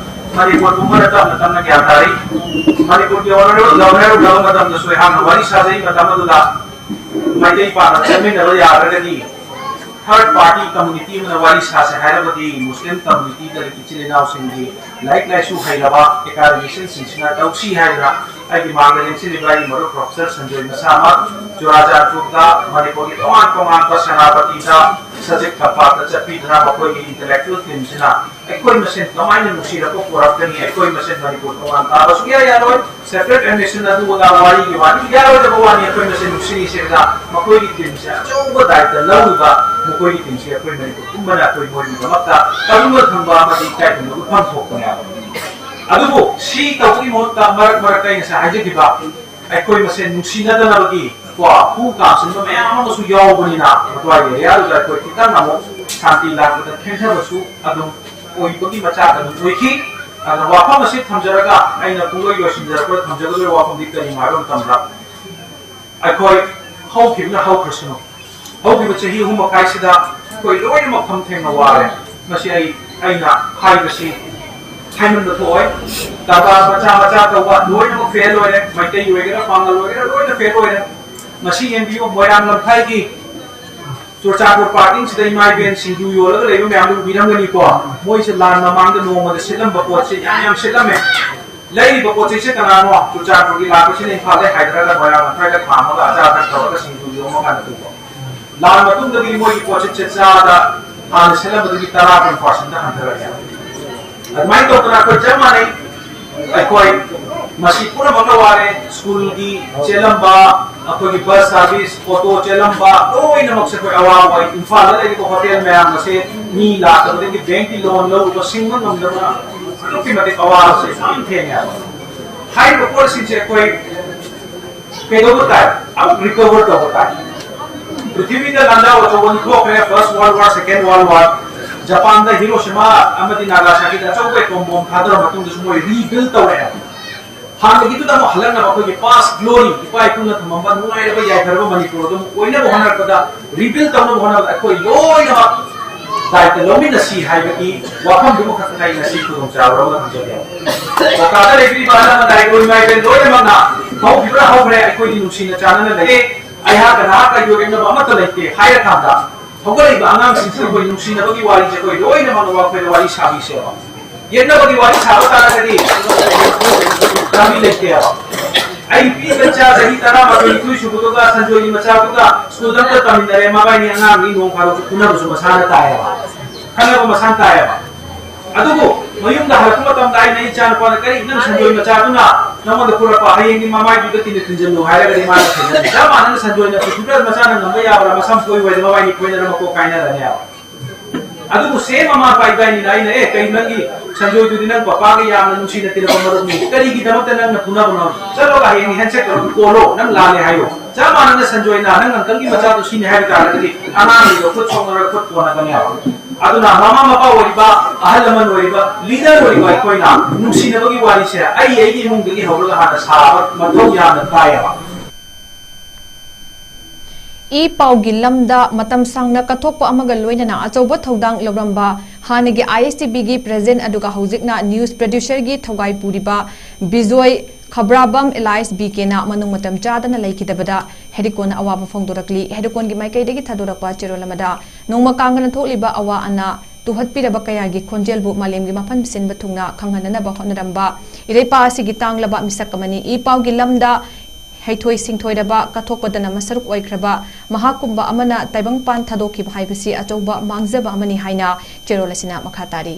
ꯃꯅꯤꯄꯨꯔ ꯄꯨꯝꯕꯗ ꯇꯞꯅ ꯇꯞꯅ ꯒ꯭ꯌꯥꯟ ꯇꯥꯔꯛꯏ꯫ ꯃꯅꯤꯄꯨꯔꯒꯤ ꯑꯣꯅꯔꯦꯕꯜ ꯒꯚꯔꯅꯔ ꯎꯅꯕ ꯃꯇꯝꯗꯁꯨ ꯑꯩꯍꯥꯛꯅ ꯋꯥꯔꯤ ꯁꯥꯖꯩ꯫ ꯃꯇꯝ ꯑꯗꯨꯗ ꯃꯩꯇꯩ ꯄꯥꯛꯅ ꯆꯠꯃꯤꯟꯅꯕ ꯌꯥꯗ꯭ꯔꯒꯗꯤ ꯊꯥꯔꯗ ꯄꯥꯔꯇꯤ ꯀꯝꯃꯨꯅꯤꯇꯤ ꯑꯃꯅ ꯋꯥꯔꯤ ꯁꯥꯁꯦ ꯍꯥꯏꯔꯕꯗꯤ ꯃꯨꯁꯂꯤꯝ ꯀꯝꯃꯨꯅꯤꯇꯤꯗ ꯏꯆꯤꯜ ꯏꯅꯥꯎꯁꯤꯡꯒꯤ ꯂꯥꯏꯔꯤꯛ ꯂꯥꯏꯁꯨ ꯍꯩꯔꯕ ꯑꯦꯀꯥꯗꯃꯤꯁꯤꯌꯟꯁꯤꯡꯁꯤꯅ ꯇꯧꯁꯤ ꯍꯥꯏꯗꯅ ꯑꯩꯒꯤ ꯃꯥꯡꯗ ꯂꯦꯡꯁꯤꯜꯂꯤꯕ ꯑꯩꯒꯤ ꯃꯔꯨꯞ ꯄ꯭ꯔꯣꯐꯦꯁꯔ ꯁꯟꯖꯣꯏ ꯃꯁꯥꯃꯛ ꯆꯨꯔꯥꯆꯥꯟꯄꯨꯔꯗ ꯃꯅꯤꯄꯨꯔꯒꯤ ꯇꯣꯉꯥꯟ ꯇꯣꯉꯥꯟꯕ ꯁꯦꯅꯥꯄꯇꯤꯗ ꯁꯖꯤꯛ ꯇꯝꯄꯥꯛꯇ ꯆꯠꯄꯤꯗꯨꯅ ꯃꯈꯣꯏꯒꯤ ꯏꯟꯇꯂꯦꯛꯆꯨꯋꯦꯜ ꯇꯤꯝꯁꯤꯅ ꯑꯩꯈꯣꯏ ꯃꯁꯦꯟ ꯀꯃꯥꯏꯅ ꯅꯨꯡꯁꯤꯔꯛꯄ ꯄꯨꯔꯛꯀꯅꯤ? ꯑꯩꯈꯣꯏ ꯃꯁꯦꯟ ꯃꯅꯤꯄꯨꯔ ꯇꯣꯉꯥꯟ ꯇꯥꯕ ꯁꯨꯡꯌꯥ ꯌꯥꯔꯣꯏ꯫ ꯁꯦꯄꯔꯦꯠ ꯑꯦꯗꯃꯤꯁꯟ ꯑꯗꯨ ꯑꯗꯥ ꯋꯥꯔꯤꯒꯤ ꯋꯥꯅꯤ, ꯌꯥꯔꯣꯏꯗꯕ ꯋꯥꯅꯤ꯫ ꯑꯩꯈꯣꯏ ꯃꯁꯦꯟ ꯅꯨꯡꯁꯤꯔꯤꯁꯦ ꯑꯗꯨꯗ ꯃꯈꯣꯏꯒꯤ ꯇꯤꯝꯁꯦ ꯑꯆꯧꯕ ꯗꯥꯏꯇ ꯂꯧꯔꯤꯕ ꯃꯈꯣꯏꯒꯤ ꯇꯤꯝꯁꯦ ꯑꯩꯈꯣꯏ ꯃꯅꯤꯄꯨꯔ ꯄꯨꯝꯕꯅ ꯑꯩꯈꯣꯏ ꯃꯣꯏꯒꯤꯗꯃꯛꯇ ꯇꯪꯗꯨꯅ ꯊꯝꯕ ꯑꯃꯗꯤ ꯏꯀꯥꯏ ꯈꯨꯝꯅꯕ ꯎꯠꯐꯝ ꯊꯣꯛꯄꯅꯦꯕ꯫ ꯑꯗꯨꯕꯨ ꯁꯤ ꯇꯧꯕꯒꯤ ꯃꯍꯨꯠꯇ ꯃꯔꯛ ꯃꯔꯛꯇ ꯑꯩ ꯉꯁꯥꯏ ꯍꯥꯏꯖꯈꯤꯕ ꯑꯩꯈꯣꯏ ꯃꯁꯦꯟ ꯅꯨꯡꯁꯤꯅꯗꯅꯕꯒꯤ ꯀꯣ ꯍꯨ ꯀꯥꯝꯁꯤꯟꯕ ꯃꯌꯥꯝ ꯑꯃꯁꯨ ꯌꯥꯎꯕꯅꯤꯅ ꯃꯗꯨꯋꯥꯏꯒꯤ ꯑꯦꯔꯤꯌꯥꯗꯨꯗ ꯑꯩꯈꯣꯏ ꯈꯤꯇꯪ ꯑꯃꯨꯛ ꯁꯥꯟꯇꯤ ꯂꯥꯛꯄꯗ ꯊꯦꯡꯊꯕꯁꯨ ꯑꯗꯨꯝ ꯑꯣꯏꯕꯒꯤ ꯃꯆꯥꯛ ꯑꯗꯨꯝ ꯑꯣꯏꯈꯤ꯫ ꯑꯗꯨꯅ ꯋꯥꯐꯝ ꯑꯁꯤ ꯊꯝꯖꯔꯒ ꯑꯩꯅ ꯄꯨꯡꯂꯣꯏ ꯂꯣꯏꯁꯤꯟꯖꯔꯛꯄꯗ ꯊꯝꯖꯒꯗꯧꯔꯤꯕ ꯋꯥꯐꯝꯗꯤ ꯀꯔꯤꯅꯣ ꯍꯥꯏꯕ ꯃꯇꯝꯗ ꯑꯩꯈꯣꯏ ꯍꯧꯈꯤꯕꯅ ꯍꯧꯈ꯭ꯔꯁꯅꯨ꯫ ꯍꯧꯈꯤꯕ ꯆꯍꯤ ꯑꯍꯨꯝ ꯃꯈꯥꯏꯁꯤꯗ ꯑꯩꯈꯣꯏ ꯂꯣꯏꯅꯃꯛ ꯐꯝ ꯊꯦꯡꯅ ꯋꯥꯔꯦ꯫ ꯃꯁꯤ ꯑꯩ, ꯑꯩꯅ ꯍꯥꯏꯕꯁꯤ ꯍꯥꯏꯃꯟꯕ ꯊꯣꯛꯑꯣꯏ꯫ ꯀꯔꯕꯥꯔ ꯃꯆꯥ ꯃꯆꯥ ꯇꯧꯕ ꯂꯣꯏꯅꯃꯛ ꯐꯦꯜ ꯑꯣꯏꯔꯦ꯫ ꯃꯩꯇꯩ ꯑꯣꯏꯒꯦꯔꯥ, ꯄꯥꯉꯜ ꯑꯣꯏꯒꯦꯔꯥ, ꯂꯣꯏꯅ ꯐꯦꯜ ꯑꯣꯏꯔꯦ꯫ ꯉꯁꯤ ꯌꯦꯡꯕꯤꯌꯨ, ꯃꯣꯏꯔꯥꯡ ꯂꯝꯈꯥꯏꯒꯤ ꯆꯨꯔꯆꯥꯟꯄꯨꯔ ꯄꯥꯔꯀꯤꯡꯁꯤꯗ ꯏꯃꯥ ꯏꯕꯦꯟ ꯁꯤꯡꯖꯨ ꯌꯣꯜꯂꯒ ꯂꯩꯕ ꯃꯌꯥꯝꯗꯨ ꯎꯕꯤꯔꯝꯒꯅꯤꯀꯣ꯫ ꯃꯣꯏꯁꯦ ꯂꯥꯟ ꯃꯃꯥꯡꯗ ꯅꯣꯡꯃꯗ ꯁꯤꯠꯂꯝꯕ ꯄꯣꯠꯁꯦ ꯌꯥꯝ ꯌꯥꯝ ꯁꯤꯠꯂꯝꯃꯦ꯫ ꯂꯩꯔꯤꯕ ꯄꯣꯠ ꯆꯩꯁꯦ ꯀꯅꯥꯅꯣ? ꯆꯨꯔꯆꯥꯟꯄꯨꯔꯒꯤ ꯂꯥꯛꯄꯁꯤꯅ ꯏꯝꯐꯥꯜꯗ ꯍꯥꯏꯊꯔꯒ ꯃꯣꯏꯔꯥꯡ ꯂꯝꯈꯥꯏꯗ ꯈꯥꯝꯃꯒ ꯑꯆꯥ ꯑꯊꯛ ꯇꯧꯔꯒ ꯁꯤꯡꯖꯨ ꯌꯣꯝꯃꯀꯥꯟꯗ ꯄꯨꯕ꯫ ꯂꯥꯟ ꯃꯇꯨꯡꯗꯒꯤ ꯃꯣꯏꯒꯤ ꯄꯣꯠꯁꯤꯠꯁꯦ ꯆꯥꯗ ꯍꯥꯟꯅ ꯁꯤꯠꯂꯝꯕꯗꯒꯤ ꯇꯔꯥ ꯀꯨꯟ ꯄꯥꯔꯁꯦꯟꯗ ꯍꯟꯊꯔꯛꯑꯦ꯫ ꯑꯗꯨꯃꯥꯏꯅ ꯇꯧꯗꯅ ꯑꯩꯈꯣꯏ ꯆꯞ ꯃꯥꯟꯅꯩ꯫ ꯑꯩꯈꯣꯏ ꯃꯁꯤ ꯄꯨꯝꯅꯃꯛꯅ ꯋꯥꯔꯦ꯫ ꯁ꯭ꯀꯨꯜꯒꯤ ꯆꯦꯜꯂꯝꯕ, ꯑꯩꯈꯣꯏꯒꯤ ꯕꯁ ꯁꯥꯔꯚꯤꯁ, ꯑꯣꯇꯣ ꯆꯦꯜꯂꯝꯕ, ꯂꯣꯏꯅꯃꯛꯁꯦ ꯑꯩꯈꯣꯏ ꯑꯋꯥꯕ ꯑꯣꯏ꯫ ꯏꯝꯐꯥꯜꯗ ꯂꯩꯔꯤꯕ ꯍꯣꯇꯦꯜ ꯃꯌꯥꯝ ꯑꯁꯦ ꯃꯤ ꯂꯥꯛꯇꯕꯗꯒꯤ ꯕꯦꯡꯀꯤ ꯂꯣꯟ ꯂꯧꯔꯨꯕ ꯁꯤꯡꯕ ꯉꯝꯗꯕꯅ ꯑꯗꯨꯛꯀꯤ ꯃꯇꯤꯛ ꯑꯋꯥꯕꯁꯦ ꯌꯥꯝ ꯊꯦꯡꯅꯩ ꯍꯥꯏꯕ꯫ ꯍꯥꯏꯔꯤꯕ ꯄꯣꯠꯁꯤꯡꯁꯦ ꯑꯩꯈꯣꯏ ꯀꯩꯗꯧꯕ ꯇꯥꯏ? ꯑꯃꯨꯛ ꯔꯤꯀꯣꯚꯔ ꯇꯧꯕ ꯇꯥꯏ꯫ ꯄ꯭ꯔꯤꯊꯤꯕꯤꯗ ꯂꯥꯟꯗꯥꯎ ꯑꯆꯧꯕ ꯑꯅꯤ ꯊꯣꯛꯈ꯭ꯔꯦ, ꯐꯥꯔꯁ ꯋꯥꯔꯜ ꯋꯥꯔ, ꯁꯦꯀꯦꯟ ꯋꯥꯔꯜ ꯋꯥꯔ꯫ ꯖꯄꯥꯟꯗ ꯍꯤꯔꯣꯁꯤꯃꯥ ꯑꯃꯗꯤ ꯅꯥꯒꯥꯁꯥꯀꯤꯗ ꯑꯆꯧꯕ ꯑꯦꯇꯣꯝ ꯕꯣꯝ ꯊꯥꯗꯔ ꯃꯇꯨꯡꯗꯁꯨ ꯃꯣꯏ ꯔꯤꯕꯤꯜ ꯇꯧꯔꯛꯑꯦ꯫ ꯍꯥꯟꯅꯒꯤꯗꯨꯗ ꯑꯃꯨꯛ ꯍꯜꯂꯛꯅꯕ ꯑꯩꯈꯣꯏꯒꯤ ꯄꯥꯁ ꯒ꯭ꯂꯣꯔꯤ, ꯏꯄꯥ ꯏꯄꯨꯅ ꯊꯝꯃꯝꯕ ꯅꯨꯡꯉꯥꯏꯔꯕ ꯌꯥꯏꯐꯔꯕ ꯃꯅꯤꯄꯨꯔ ꯑꯗꯨ ꯑꯃꯨꯛ ꯑꯣꯏꯅꯕ ꯍꯣꯠꯅꯔꯛꯄꯗ, ꯔꯤꯕꯤꯜ ꯇꯧꯅꯕ ꯍꯣꯠꯅꯕꯗ ꯑꯩꯈꯣꯏ ꯂꯣꯏꯅꯃꯛ ꯗꯥꯏꯇ ꯂꯧꯃꯤꯟꯅꯁꯤ ꯍꯥꯏꯕꯒꯤ ꯋꯥꯐꯝꯗꯨꯃ ꯈꯛꯇ ꯑꯩ ꯉꯁꯤ ꯈꯨꯗꯣꯡꯆꯥꯕ ꯑꯃ ꯊꯝꯖꯒꯦ꯫ ꯀꯣꯜꯀꯥꯇꯥꯗ ꯂꯩꯕꯤꯔꯤꯕ ꯑꯍꯜ ꯂꯃꯟ ꯂꯥꯏꯔꯤꯛ ꯂꯣꯏ ꯃꯥꯏꯕ ꯂꯣꯏꯅꯃꯛꯅ ꯍꯧꯈꯤꯕ꯭ꯔꯥ ꯍꯧꯈ꯭ꯔꯦ, ꯑꯩꯈꯣꯏꯗꯤ ꯅꯨꯡꯁꯤꯅ ꯆꯥꯟꯅꯅ ꯂꯩꯌꯦ, ꯑꯩꯍꯥꯛꯀ ꯅꯍꯥꯛꯀ ꯌꯣꯛ ꯌꯦꯛꯅꯕ ꯑꯃꯠꯇ ꯂꯩꯇꯦ ꯍꯥꯏꯔꯀꯥꯟꯗ ꯍꯧꯒꯠꯂꯛꯏꯕ ꯑꯉꯥꯡꯁꯤꯡꯁꯤ ꯑꯩꯈꯣꯏ ꯅꯨꯡꯁꯤꯅꯕꯒꯤ ꯋꯥꯔꯤꯁꯦ ꯑꯩꯈꯣꯏ ꯂꯣꯏꯅꯃꯛꯅ ꯋꯥꯈꯜ ꯋꯥꯔꯤ ꯁꯥꯕꯤꯁꯦꯕ꯫ ꯌꯦꯠꯅꯕꯒꯤ ꯋꯥꯔꯤ ꯁꯥꯕ ꯇꯥꯔꯒꯗꯤ ꯂꯝꯕꯤ ꯂꯩꯇꯦꯕ꯫ ꯑꯩ ꯄꯤꯕ ꯏꯆꯥ ꯆꯍꯤ ꯇꯔꯥꯃꯥꯊꯣꯏ ꯅꯤꯊꯣꯏ ꯁꯨꯕꯗꯨꯒ ꯁꯟꯖꯣꯏꯒꯤ ꯃꯆꯥꯗꯨꯒ ꯁ꯭ꯀꯨꯜꯗ ꯑꯝꯇ ꯇꯝꯃꯤꯟꯅꯔꯦ, ꯃꯕꯥꯏꯅꯤ ꯑꯉꯥꯡꯅꯤ, ꯅꯣꯡ ꯐꯥꯗꯣꯛꯁꯨ ꯐꯨꯅꯕꯁꯨ ꯃꯁꯥꯅ ꯇꯥꯏꯌꯦꯕ, ꯈꯠꯅꯕ ꯃꯁꯥꯅ ꯇꯥꯏꯌꯦꯕ꯫ ꯑꯗꯨꯕꯨ ꯃꯌꯨꯝꯗ ꯍꯜꯂꯛꯄ ꯃꯇꯝꯗ ꯑꯩꯅ ꯏꯆꯥ ꯅꯨꯄꯥꯅ, "ꯀꯔꯤ ꯅꯪ ꯁꯟꯖꯣꯏ ꯃꯆꯥꯗꯨꯅ ꯅꯉꯣꯟꯗ ꯄꯨꯔꯛꯄ ꯍꯌꯦꯡꯗꯤ ꯃꯃꯥꯏꯗꯨꯗ ꯇꯤꯟꯅ ꯊꯤꯟꯖꯜꯂꯨ" ꯍꯥꯏꯔꯒꯗꯤ ꯃꯥꯅ ꯊꯤꯟꯖꯜꯂꯤ꯫ ꯆꯞ ꯃꯥꯟꯅꯅ ꯁꯟꯖꯣꯏꯅ ꯄꯨꯊꯨꯞꯇ ꯃꯆꯥꯅ ꯉꯝꯕ ꯌꯥꯕ꯭ꯔꯥ? ꯃꯁꯝ ꯐꯣꯏ ꯍꯣꯏꯗ ꯃꯕꯥꯏꯅꯤ ꯐꯣꯏꯅꯔ ꯃꯀꯣꯛ ꯀꯥꯏꯅꯔꯅꯦꯕ꯫ ꯑꯗꯨꯕꯨ ꯁꯦꯝ ꯃꯃꯥ ꯃꯄꯥ ꯏꯕꯥꯏꯅꯤꯅ ꯑꯩꯅ, "ꯑꯦ, ꯀꯩ ꯅꯪꯒꯤ ꯁꯟꯖꯣꯏꯗꯨꯗꯤ ꯅꯪ ꯄꯄꯥꯒ ꯌꯥꯝꯅ ꯅꯨꯡꯁꯤꯅ ꯇꯤꯟꯅꯕ ꯃꯔꯨꯞꯅꯤ, ꯀꯔꯤꯒꯤꯗꯃꯛꯇ ꯅꯪꯅ ꯐꯨꯅꯕꯅꯣ? ꯆꯠꯂꯣꯒ ꯍꯌꯦꯡ ꯍꯦꯟꯁꯦꯛ ꯇꯧꯔꯒ ꯀꯣꯜꯂꯣ, ꯅꯪ ꯂꯥꯜꯂꯦ ꯍꯥꯏꯌꯣ"꯫ ꯆꯞ ꯃꯥꯟꯅꯅ ꯁꯟꯖꯣꯏꯅ ꯅꯪ ꯑꯪꯀꯜꯒꯤ ꯃꯆꯥꯗꯨ ꯁꯤꯅꯤ ꯍꯥꯏꯕ ꯇꯥꯔꯒꯗꯤ ꯑꯉꯥꯡꯗꯨꯗ ꯈꯨꯠ ꯁꯣꯛꯅꯔꯒ ꯈꯨꯠ ꯄꯣꯟꯅꯒꯅꯦꯕ꯫ ꯑꯗꯨꯅ ꯃꯃꯥ ꯃꯄꯥ ꯑꯣꯏꯔꯤꯕ, ꯑꯍꯜ ꯂꯃꯟ ꯑꯣꯏꯔꯤꯕ, ꯂꯤꯗꯔ ꯑꯣꯏꯔꯤꯕ ꯑꯩꯈꯣꯏꯅ ꯅꯨꯡꯁꯤꯅꯕꯒꯤ ꯋꯥꯔꯤꯁꯦ ꯑꯩ ꯑꯩꯒꯤ ꯏꯃꯨꯡꯗꯒꯤ ꯍꯧꯔꯒ ꯍꯥꯟꯅ ꯁꯥꯕ ꯃꯊꯧ ꯌꯥꯝꯅ ꯇꯥꯏꯌꯦꯕ꯫ ꯏ ꯄꯥꯎꯒꯤ ꯂꯝꯗ ꯃꯇꯝ ꯁꯥꯡꯅ ꯀꯠꯊꯣꯛꯄ ꯑꯃꯒ ꯂꯣꯏꯅꯅ ꯑꯆꯧꯕ ꯊꯧꯗꯥꯡ ꯂꯧꯔꯝꯕ ꯍꯥꯟꯅꯒꯤ ꯑꯥꯏ ꯑꯦꯁ ꯇꯤ ꯚꯤꯒꯤ ꯄ꯭ꯔꯦꯖꯤꯗꯦꯟꯠ ꯑꯗꯨꯒ ꯍꯧꯖꯤꯛꯅ ꯅ꯭ꯌꯨꯁ ꯄ꯭ꯔꯗ꯭ꯌꯨꯁꯔꯒꯤ ꯊꯧꯒꯥꯏ ꯄꯨꯔꯤꯕ ꯕꯤꯖꯣꯏ ꯈꯕ꯭ꯔꯥꯕꯝ ꯑꯦꯂꯥꯏꯁ ꯕꯤ ꯀꯦꯅ ꯃꯅꯨꯡ ꯃꯇꯝ ꯆꯥꯗꯅ ꯂꯩꯈꯤꯗꯕꯗ ꯍꯦꯔꯤꯀꯣꯟꯅ ꯑꯋꯥꯕ ꯐꯣꯡꯗꯣꯔꯛꯂꯤ꯫ ꯍꯦꯔꯤꯀꯣꯟꯒꯤ ꯃꯥꯏꯀꯩꯗꯒꯤ ꯊꯥꯗꯣꯔꯛꯄ ꯆꯦꯔꯣꯜ ꯑꯃꯗ ꯅꯣꯡꯃ ꯀꯥꯡꯒꯅ ꯊꯣꯛꯂꯤꯕ ꯑꯋꯥ ꯑꯅꯥ ꯇꯨꯍꯠꯄꯤꯔꯕ ꯀꯌꯥꯒꯤ ꯈꯣꯟꯖꯦꯜꯕꯨ ꯃꯥꯂꯦꯝꯒꯤ ꯃꯐꯝ ꯁꯤꯟꯕ ꯊꯨꯡꯅ ꯈꯪꯍꯟꯅꯅꯕ ꯍꯣꯠꯅꯔꯝꯕ ꯏꯔꯩꯄꯥꯛ ꯑꯁꯤꯒꯤ ꯇꯥꯡꯂꯕ ꯃꯤꯁꯛ ꯑꯃꯅꯤ꯫ ꯏ ꯄꯥꯎꯒꯤ ꯂꯝꯗ ꯍꯩꯊꯣꯏ ꯁꯤꯡꯊꯣꯏꯔꯕ ꯀꯠꯊꯣꯛꯄꯗꯅ ꯃꯁꯔꯨꯛ ꯑꯣꯏꯈ꯭ꯔꯕ ꯃꯍꯥꯛꯀꯨꯝꯕ ꯑꯃꯅ ꯇꯥꯏꯕꯪꯄꯥꯟ ꯊꯥꯗꯣꯛꯈꯤꯕ ꯍꯥꯏꯕꯁꯤ ꯑꯆꯧꯕ ꯃꯥꯡꯖꯕ ꯑꯃꯅꯤ ꯍꯥꯏꯅ ꯆꯦꯔꯣꯜ ꯑꯁꯤꯅ ꯃꯈꯥ ꯇꯥꯔꯤ꯫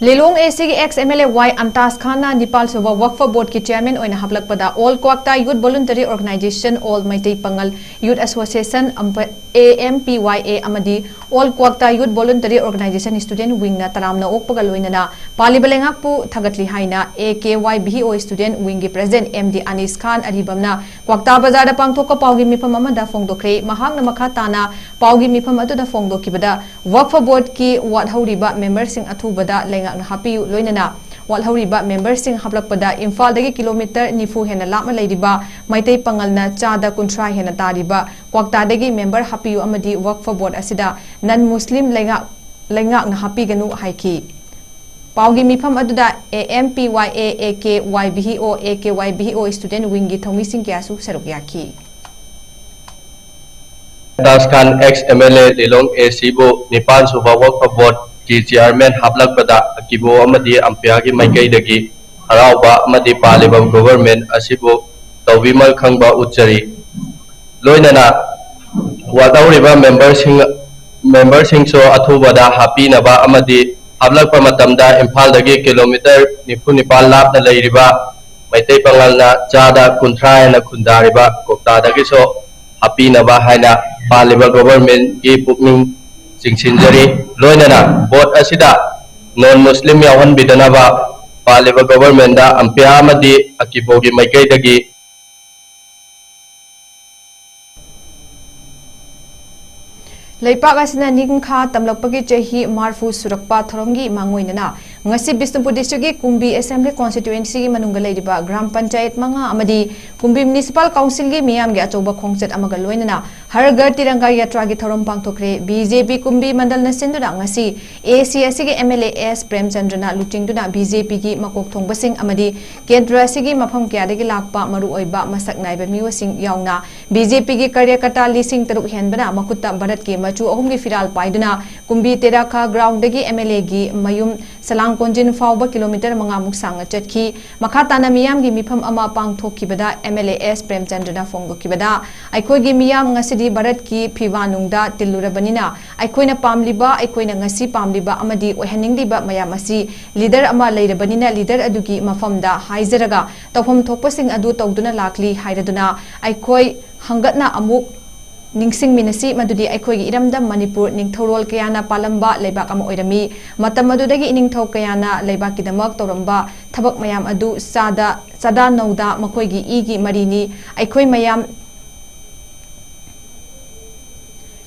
ꯂꯤꯂꯣꯡ ꯑꯦ ꯁꯤꯒꯤ ex M L A Y ꯑꯝꯇꯥꯖ ꯈꯥꯟꯅ ꯅꯤꯄꯥꯜ ꯁꯨꯕ ꯋꯛꯐ ꯕꯣꯔꯗꯀꯤ ꯆꯤꯌꯔꯃꯦꯟ ꯑꯣꯏꯅ ꯍꯥꯞꯂꯛꯄꯗ All Kwakta Youth Voluntary Organization, All Meitei Pangal Youth Association, A M P Y A ꯑꯃꯗꯤ All Kwakta Youth Voluntary Organization Student Wingꯅ ꯇꯔꯥꯝꯅ ꯑꯣꯛꯄꯒ ꯂꯣꯏꯅꯅ ꯄꯥꯜꯂꯤꯕ ꯂꯩꯉꯥꯛꯄꯨ ꯊꯥꯒꯠꯂꯤ ꯍꯥꯏꯅ A K Y B O Student Wingꯒꯤ President M D ꯑꯅꯤꯁ ꯈꯥꯟ ꯑꯔꯤꯕꯝꯅ ꯀ꯭ꯋꯥꯛꯇꯥ ꯕꯖꯥꯔꯗ ꯄꯥꯡꯊꯣꯛꯄ ꯄꯥꯎꯒꯤ ꯃꯤꯐꯝ ꯑꯃꯗ ꯐꯣꯡꯗꯣꯛꯈ꯭ꯔꯦ꯫ ꯃꯍꯥꯛꯅ ꯃꯈꯥ ꯇꯥꯅ ꯄꯥꯎꯒꯤ ꯃꯤꯐꯝ ꯑꯗꯨꯗ ꯐꯣꯡꯗꯣꯛꯈꯤꯕꯗ, ꯋꯛꯐ ꯕꯣꯔꯗꯀꯤ ꯋꯥꯠꯍꯧꯔꯤꯕ ꯃꯦꯝꯕꯔꯁꯤꯡ ꯑꯊꯨꯕꯗ ꯂꯩꯉꯥꯛꯅ ꯍꯥꯞꯄꯤꯌꯨ, ꯂꯣꯏꯅꯅ ꯋꯥꯠꯍꯧꯔꯤꯕ ꯃꯦꯝꯕꯔꯁꯤꯡ ꯍꯥꯞꯂꯛꯄꯗ ꯏꯝꯐꯥꯜꯗꯒꯤ ꯀꯤꯂꯣꯃꯤꯇꯔ ꯅꯤꯐꯨ ꯍꯦꯟꯅ ꯂꯥꯞꯅ ꯂꯩꯔꯤꯕ ꯃꯩꯇꯩ ꯄꯥꯉꯜꯅ ꯆꯥꯗ ꯀꯨꯟꯊ꯭ꯔꯥ ꯍꯦꯟꯅ ꯇꯥꯔꯤꯕ ꯀ꯭ꯋꯥꯛꯇꯥꯗꯒꯤ ꯃꯦꯝꯕꯔ ꯍꯥꯞꯄꯤꯌꯨ ꯑꯃꯗꯤ ꯋꯛꯐ ꯕꯣꯔꯗ ꯑꯁꯤꯗ ꯅꯟ ꯃꯨꯁꯂꯤꯝ ꯂꯩꯉꯥꯛ, ꯂꯩꯉꯥꯛꯅ ꯍꯥꯞꯄꯤꯒꯅꯨ ꯍꯥꯏꯈꯤ꯫ ꯄꯥꯎꯒꯤ ꯃꯤꯐꯝ ꯑꯗꯨꯗ A M P Y A, A K Y B O, A K Y B O Student Wingꯒꯤ ꯊꯧꯃꯤꯁꯤꯡ ꯀꯌꯥꯁꯨ ꯁꯔꯨꯛ ꯌꯥꯈꯤ꯫ ꯑꯝꯇꯥꯖ ꯈꯥꯟ ex M L A Lilong A Cꯕꯨ ꯅꯤꯄꯥꯟ ꯁꯨꯕ ꯋꯛꯐ ꯕꯣꯔꯗꯀꯤ ꯆꯤꯌꯔꯃꯦꯟ ꯍꯥꯞꯂꯛꯄꯗ ꯑꯀꯤꯕꯣ ꯑꯃꯗꯤ ꯑꯝꯄꯤꯌꯥꯒꯤ ꯃꯥꯏꯀꯩꯗꯒꯤ ꯍꯔꯥꯎꯕ ꯑꯃꯗꯤ ꯄꯥꯜꯂꯤꯕ ꯒꯣꯚꯔꯟꯃꯦꯟꯠ ꯑꯁꯤꯕꯨ ꯇꯧꯕꯤꯃꯜ ꯈꯪꯕ ꯎꯠꯆꯔꯤ꯫ ꯂꯣꯏꯅꯅ ꯋꯥꯠꯍꯧꯔꯤꯕ ꯃꯦꯝꯕꯔꯁꯤꯡ, ꯃꯦꯝꯕꯔꯁꯤꯡꯁꯨ ꯑꯊꯨꯕꯗ ꯍꯥꯞꯄꯤꯅꯕ ꯑꯃꯗꯤ ꯍꯥꯞꯂꯛꯄ ꯃꯇꯝꯗ ꯏꯝꯐꯥꯜꯗꯒꯤ ꯀꯤꯂꯣꯃꯤꯇꯔ ꯅꯤꯐꯨ ꯅꯤꯄꯥꯟ ꯂꯥꯞꯅ ꯂꯩꯔꯤꯕ ꯃꯩꯇꯩ ꯄꯥꯉꯜꯅ ꯆꯥꯗ ꯀꯨꯟꯊ꯭ꯔꯥ ꯍꯦꯟꯅ ꯈꯨꯟꯗꯥꯔꯤꯕ ꯀꯣꯛꯇꯥꯗꯒꯤꯁꯨ ꯍꯥꯞꯄꯤꯅꯕ ꯍꯥꯏꯅ ꯄꯥꯜꯂꯤꯕ ꯒꯣꯚꯔꯟꯃꯦꯟꯠꯀꯤ ꯄꯨꯛꯅꯤꯡ ꯆꯤꯡꯁꯤꯟꯖꯔꯤ꯫ ꯂꯣꯏꯅꯅ ꯕꯣꯔꯗ ꯑꯁꯤꯗ ꯅꯣꯟ ꯃꯨꯁꯂꯤꯝ ꯌꯥꯎꯍꯟꯕꯤꯗꯅꯕ ꯄꯥꯜꯂꯤꯕ ꯒꯣꯚꯔꯟꯃꯦꯟꯠꯗ ꯑꯝꯄꯤꯌꯥ ꯑꯃꯗꯤ ꯑꯀꯤꯕꯣꯒꯤ ꯃꯥꯏꯀꯩꯗꯒꯤ ꯂꯩꯄꯥꯛ ꯑꯁꯤꯅ ꯅꯤꯡꯈꯥ ꯇꯝꯂꯛꯄꯒꯤ ꯆꯍꯤ ꯃꯔꯐꯨ ꯁꯨꯔꯛꯄ ꯊꯧꯔꯝꯒꯤ ꯃꯥꯡꯑꯣꯏꯅꯅ ꯉꯁꯤ ꯕꯤꯁꯅꯨꯄꯨꯔ ꯗꯤꯁꯇ꯭ꯔꯤꯛꯀꯤ ꯀꯨꯝꯕꯤ ꯑꯦꯁꯦꯝꯕ꯭ꯂꯤ ꯀꯣꯟꯁꯇꯤꯇ꯭ꯋꯦꯟꯁꯤꯒꯤ ꯃꯅꯨꯡꯗ ꯂꯩꯔꯤꯕ ꯒ꯭ꯔꯥꯝ ꯄꯟꯆꯥꯌꯠ ꯃꯉꯥ ꯑꯃꯗꯤ ꯀꯨꯝꯕꯤ ꯃ꯭ꯌꯨꯅꯤꯁꯤꯄꯥꯜ ꯀꯥꯎꯟꯁꯤꯜꯒꯤ ꯃꯤꯌꯥꯝꯒꯤ ꯑꯆꯧꯕ ꯈꯣꯡꯆꯠ ꯑꯃꯒ ꯂꯣꯏꯅꯅ ꯍꯔ ꯘꯔ ꯇꯤꯔꯪꯒꯥ ꯌꯥꯇ꯭ꯔꯥꯒꯤ ꯊꯧꯔꯝ ꯄꯥꯡꯊꯣꯛꯈ꯭ꯔꯦ꯫ B J P ꯀꯨꯝꯕꯤ ꯃꯟꯗꯜꯅ ꯁꯤꯟꯗꯨꯅ ꯉꯁꯤ A C ꯑꯁꯤꯒꯤ M L A S ꯄ꯭ꯔꯦꯝꯆꯟꯗ꯭ꯔꯅ ꯂꯨꯆꯤꯡꯗꯨꯅ B J Pꯒꯤ ꯃꯀꯣꯛ ꯊꯣꯡꯕꯁꯤꯡ ꯑꯃꯗꯤ ꯀꯦꯟꯗ꯭ꯔ ꯑꯁꯤꯒꯤ ꯃꯐꯝ ꯀꯌꯥꯗꯒꯤ ꯂꯥꯛꯄ ꯃꯔꯨꯑꯣꯏꯕ ꯃꯁꯛ ꯅꯥꯏꯕ ꯃꯤꯑꯣꯏꯁꯤꯡ ꯌꯥꯎꯅ B J Pꯒꯤ ꯀꯥꯔꯌꯀꯔꯇꯥ ꯂꯤꯁꯤꯡ ꯇꯔꯨꯛ ꯍꯦꯟꯕꯅ ꯃꯈꯨꯠꯇ ꯚꯥꯔꯠꯀꯤ ꯃꯆꯨ ꯑꯍꯨꯝꯒꯤ ꯐꯤꯔꯥꯜ ꯄꯥꯏꯗꯨꯅ ꯀꯨꯝꯕꯤ ꯇꯦꯔꯥꯈꯥ ꯒ꯭ꯔꯥꯎꯟꯗꯒꯤ M L Aꯒꯤ ꯃꯌꯨꯝ ꯁꯂꯥꯡ ꯀꯣꯟꯖꯤꯟ ꯐꯥꯎꯕ ꯀꯤꯂꯣꯃꯤꯇꯔ ꯃꯉꯥꯃꯨꯛ ꯁꯥꯡꯅ ꯆꯠꯈꯤ꯫ ꯃꯈꯥ ꯇꯥꯅ ꯃꯤꯌꯥꯝꯒꯤ ꯃꯤꯐꯝ ꯑꯃ ꯄꯥꯡꯊꯣꯛꯈꯤꯕꯗ M L A S ꯄ꯭ꯔꯦꯝꯆꯟꯗ꯭ꯔꯅ ꯐꯣꯡꯗꯣꯛꯈꯤꯕꯗ, ꯑꯩꯈꯣꯏꯒꯤ ꯃꯤꯌꯥꯝ ꯉꯁꯤꯗꯤ ꯚꯥꯔꯠꯀꯤ ꯐꯤꯕꯥ ꯅꯨꯡꯗ ꯇꯤꯜꯂꯨꯔꯕꯅꯤꯅ, ꯑꯩꯈꯣꯏꯅ ꯄꯥꯝꯂꯤꯕ, ꯑꯩꯈꯣꯏꯅ ꯉꯁꯤ ꯄꯥꯝꯂꯤꯕ ꯑꯃꯗꯤ ꯑꯣꯏꯍꯟꯅꯤꯡꯂꯤꯕ ꯃꯌꯥꯝ ꯑꯁꯤ ꯂꯤꯗꯔ ꯑꯃ ꯂꯩꯔꯕꯅꯤꯅ, ꯂꯤꯗꯔ ꯑꯗꯨꯒꯤ ꯃꯐꯝꯗ ꯍꯥꯏꯖꯔꯒ ꯇꯧꯐꯝ ꯊꯣꯛꯄꯁꯤꯡ ꯑꯗꯨ ꯇꯧꯗꯨꯅ ꯂꯥꯛꯂꯤ ꯍꯥꯏꯔꯗꯨꯅ, ꯑꯩꯈꯣꯏ ꯍꯪꯒꯠꯅ ꯑꯃꯨꯛ ꯅꯤꯡꯁꯤꯡꯃꯤꯟꯅꯁꯤ ꯃꯗꯨꯗꯤ ꯑꯩꯈꯣꯏꯒꯤ ꯏꯔꯝꯗꯝ ꯃꯅꯤꯄꯨꯔ ꯅꯤꯡꯊꯧꯔꯣꯜ ꯀꯌꯥꯅ ꯄꯥꯜꯂꯝꯕ ꯂꯩꯕꯥꯛ ꯑꯃ ꯑꯣꯏꯔꯝꯃꯤ꯫ ꯃꯇꯝ ꯑꯗꯨꯗꯒꯤ ꯏꯅꯤꯡꯊꯧ ꯀꯌꯥꯅ ꯂꯩꯕꯥꯛꯀꯤꯗꯃꯛ ꯇꯧꯔꯝꯕ ꯊꯕꯛ ꯃꯌꯥꯝ ꯑꯗꯨ ꯆꯥꯗ, ꯆꯥꯗꯥ ꯅꯧꯗꯥ ꯃꯈꯣꯏꯒꯤ ꯏꯒꯤ ꯃꯔꯤꯅꯤ꯫ ꯑꯩꯈꯣꯏ ꯃꯌꯥꯝ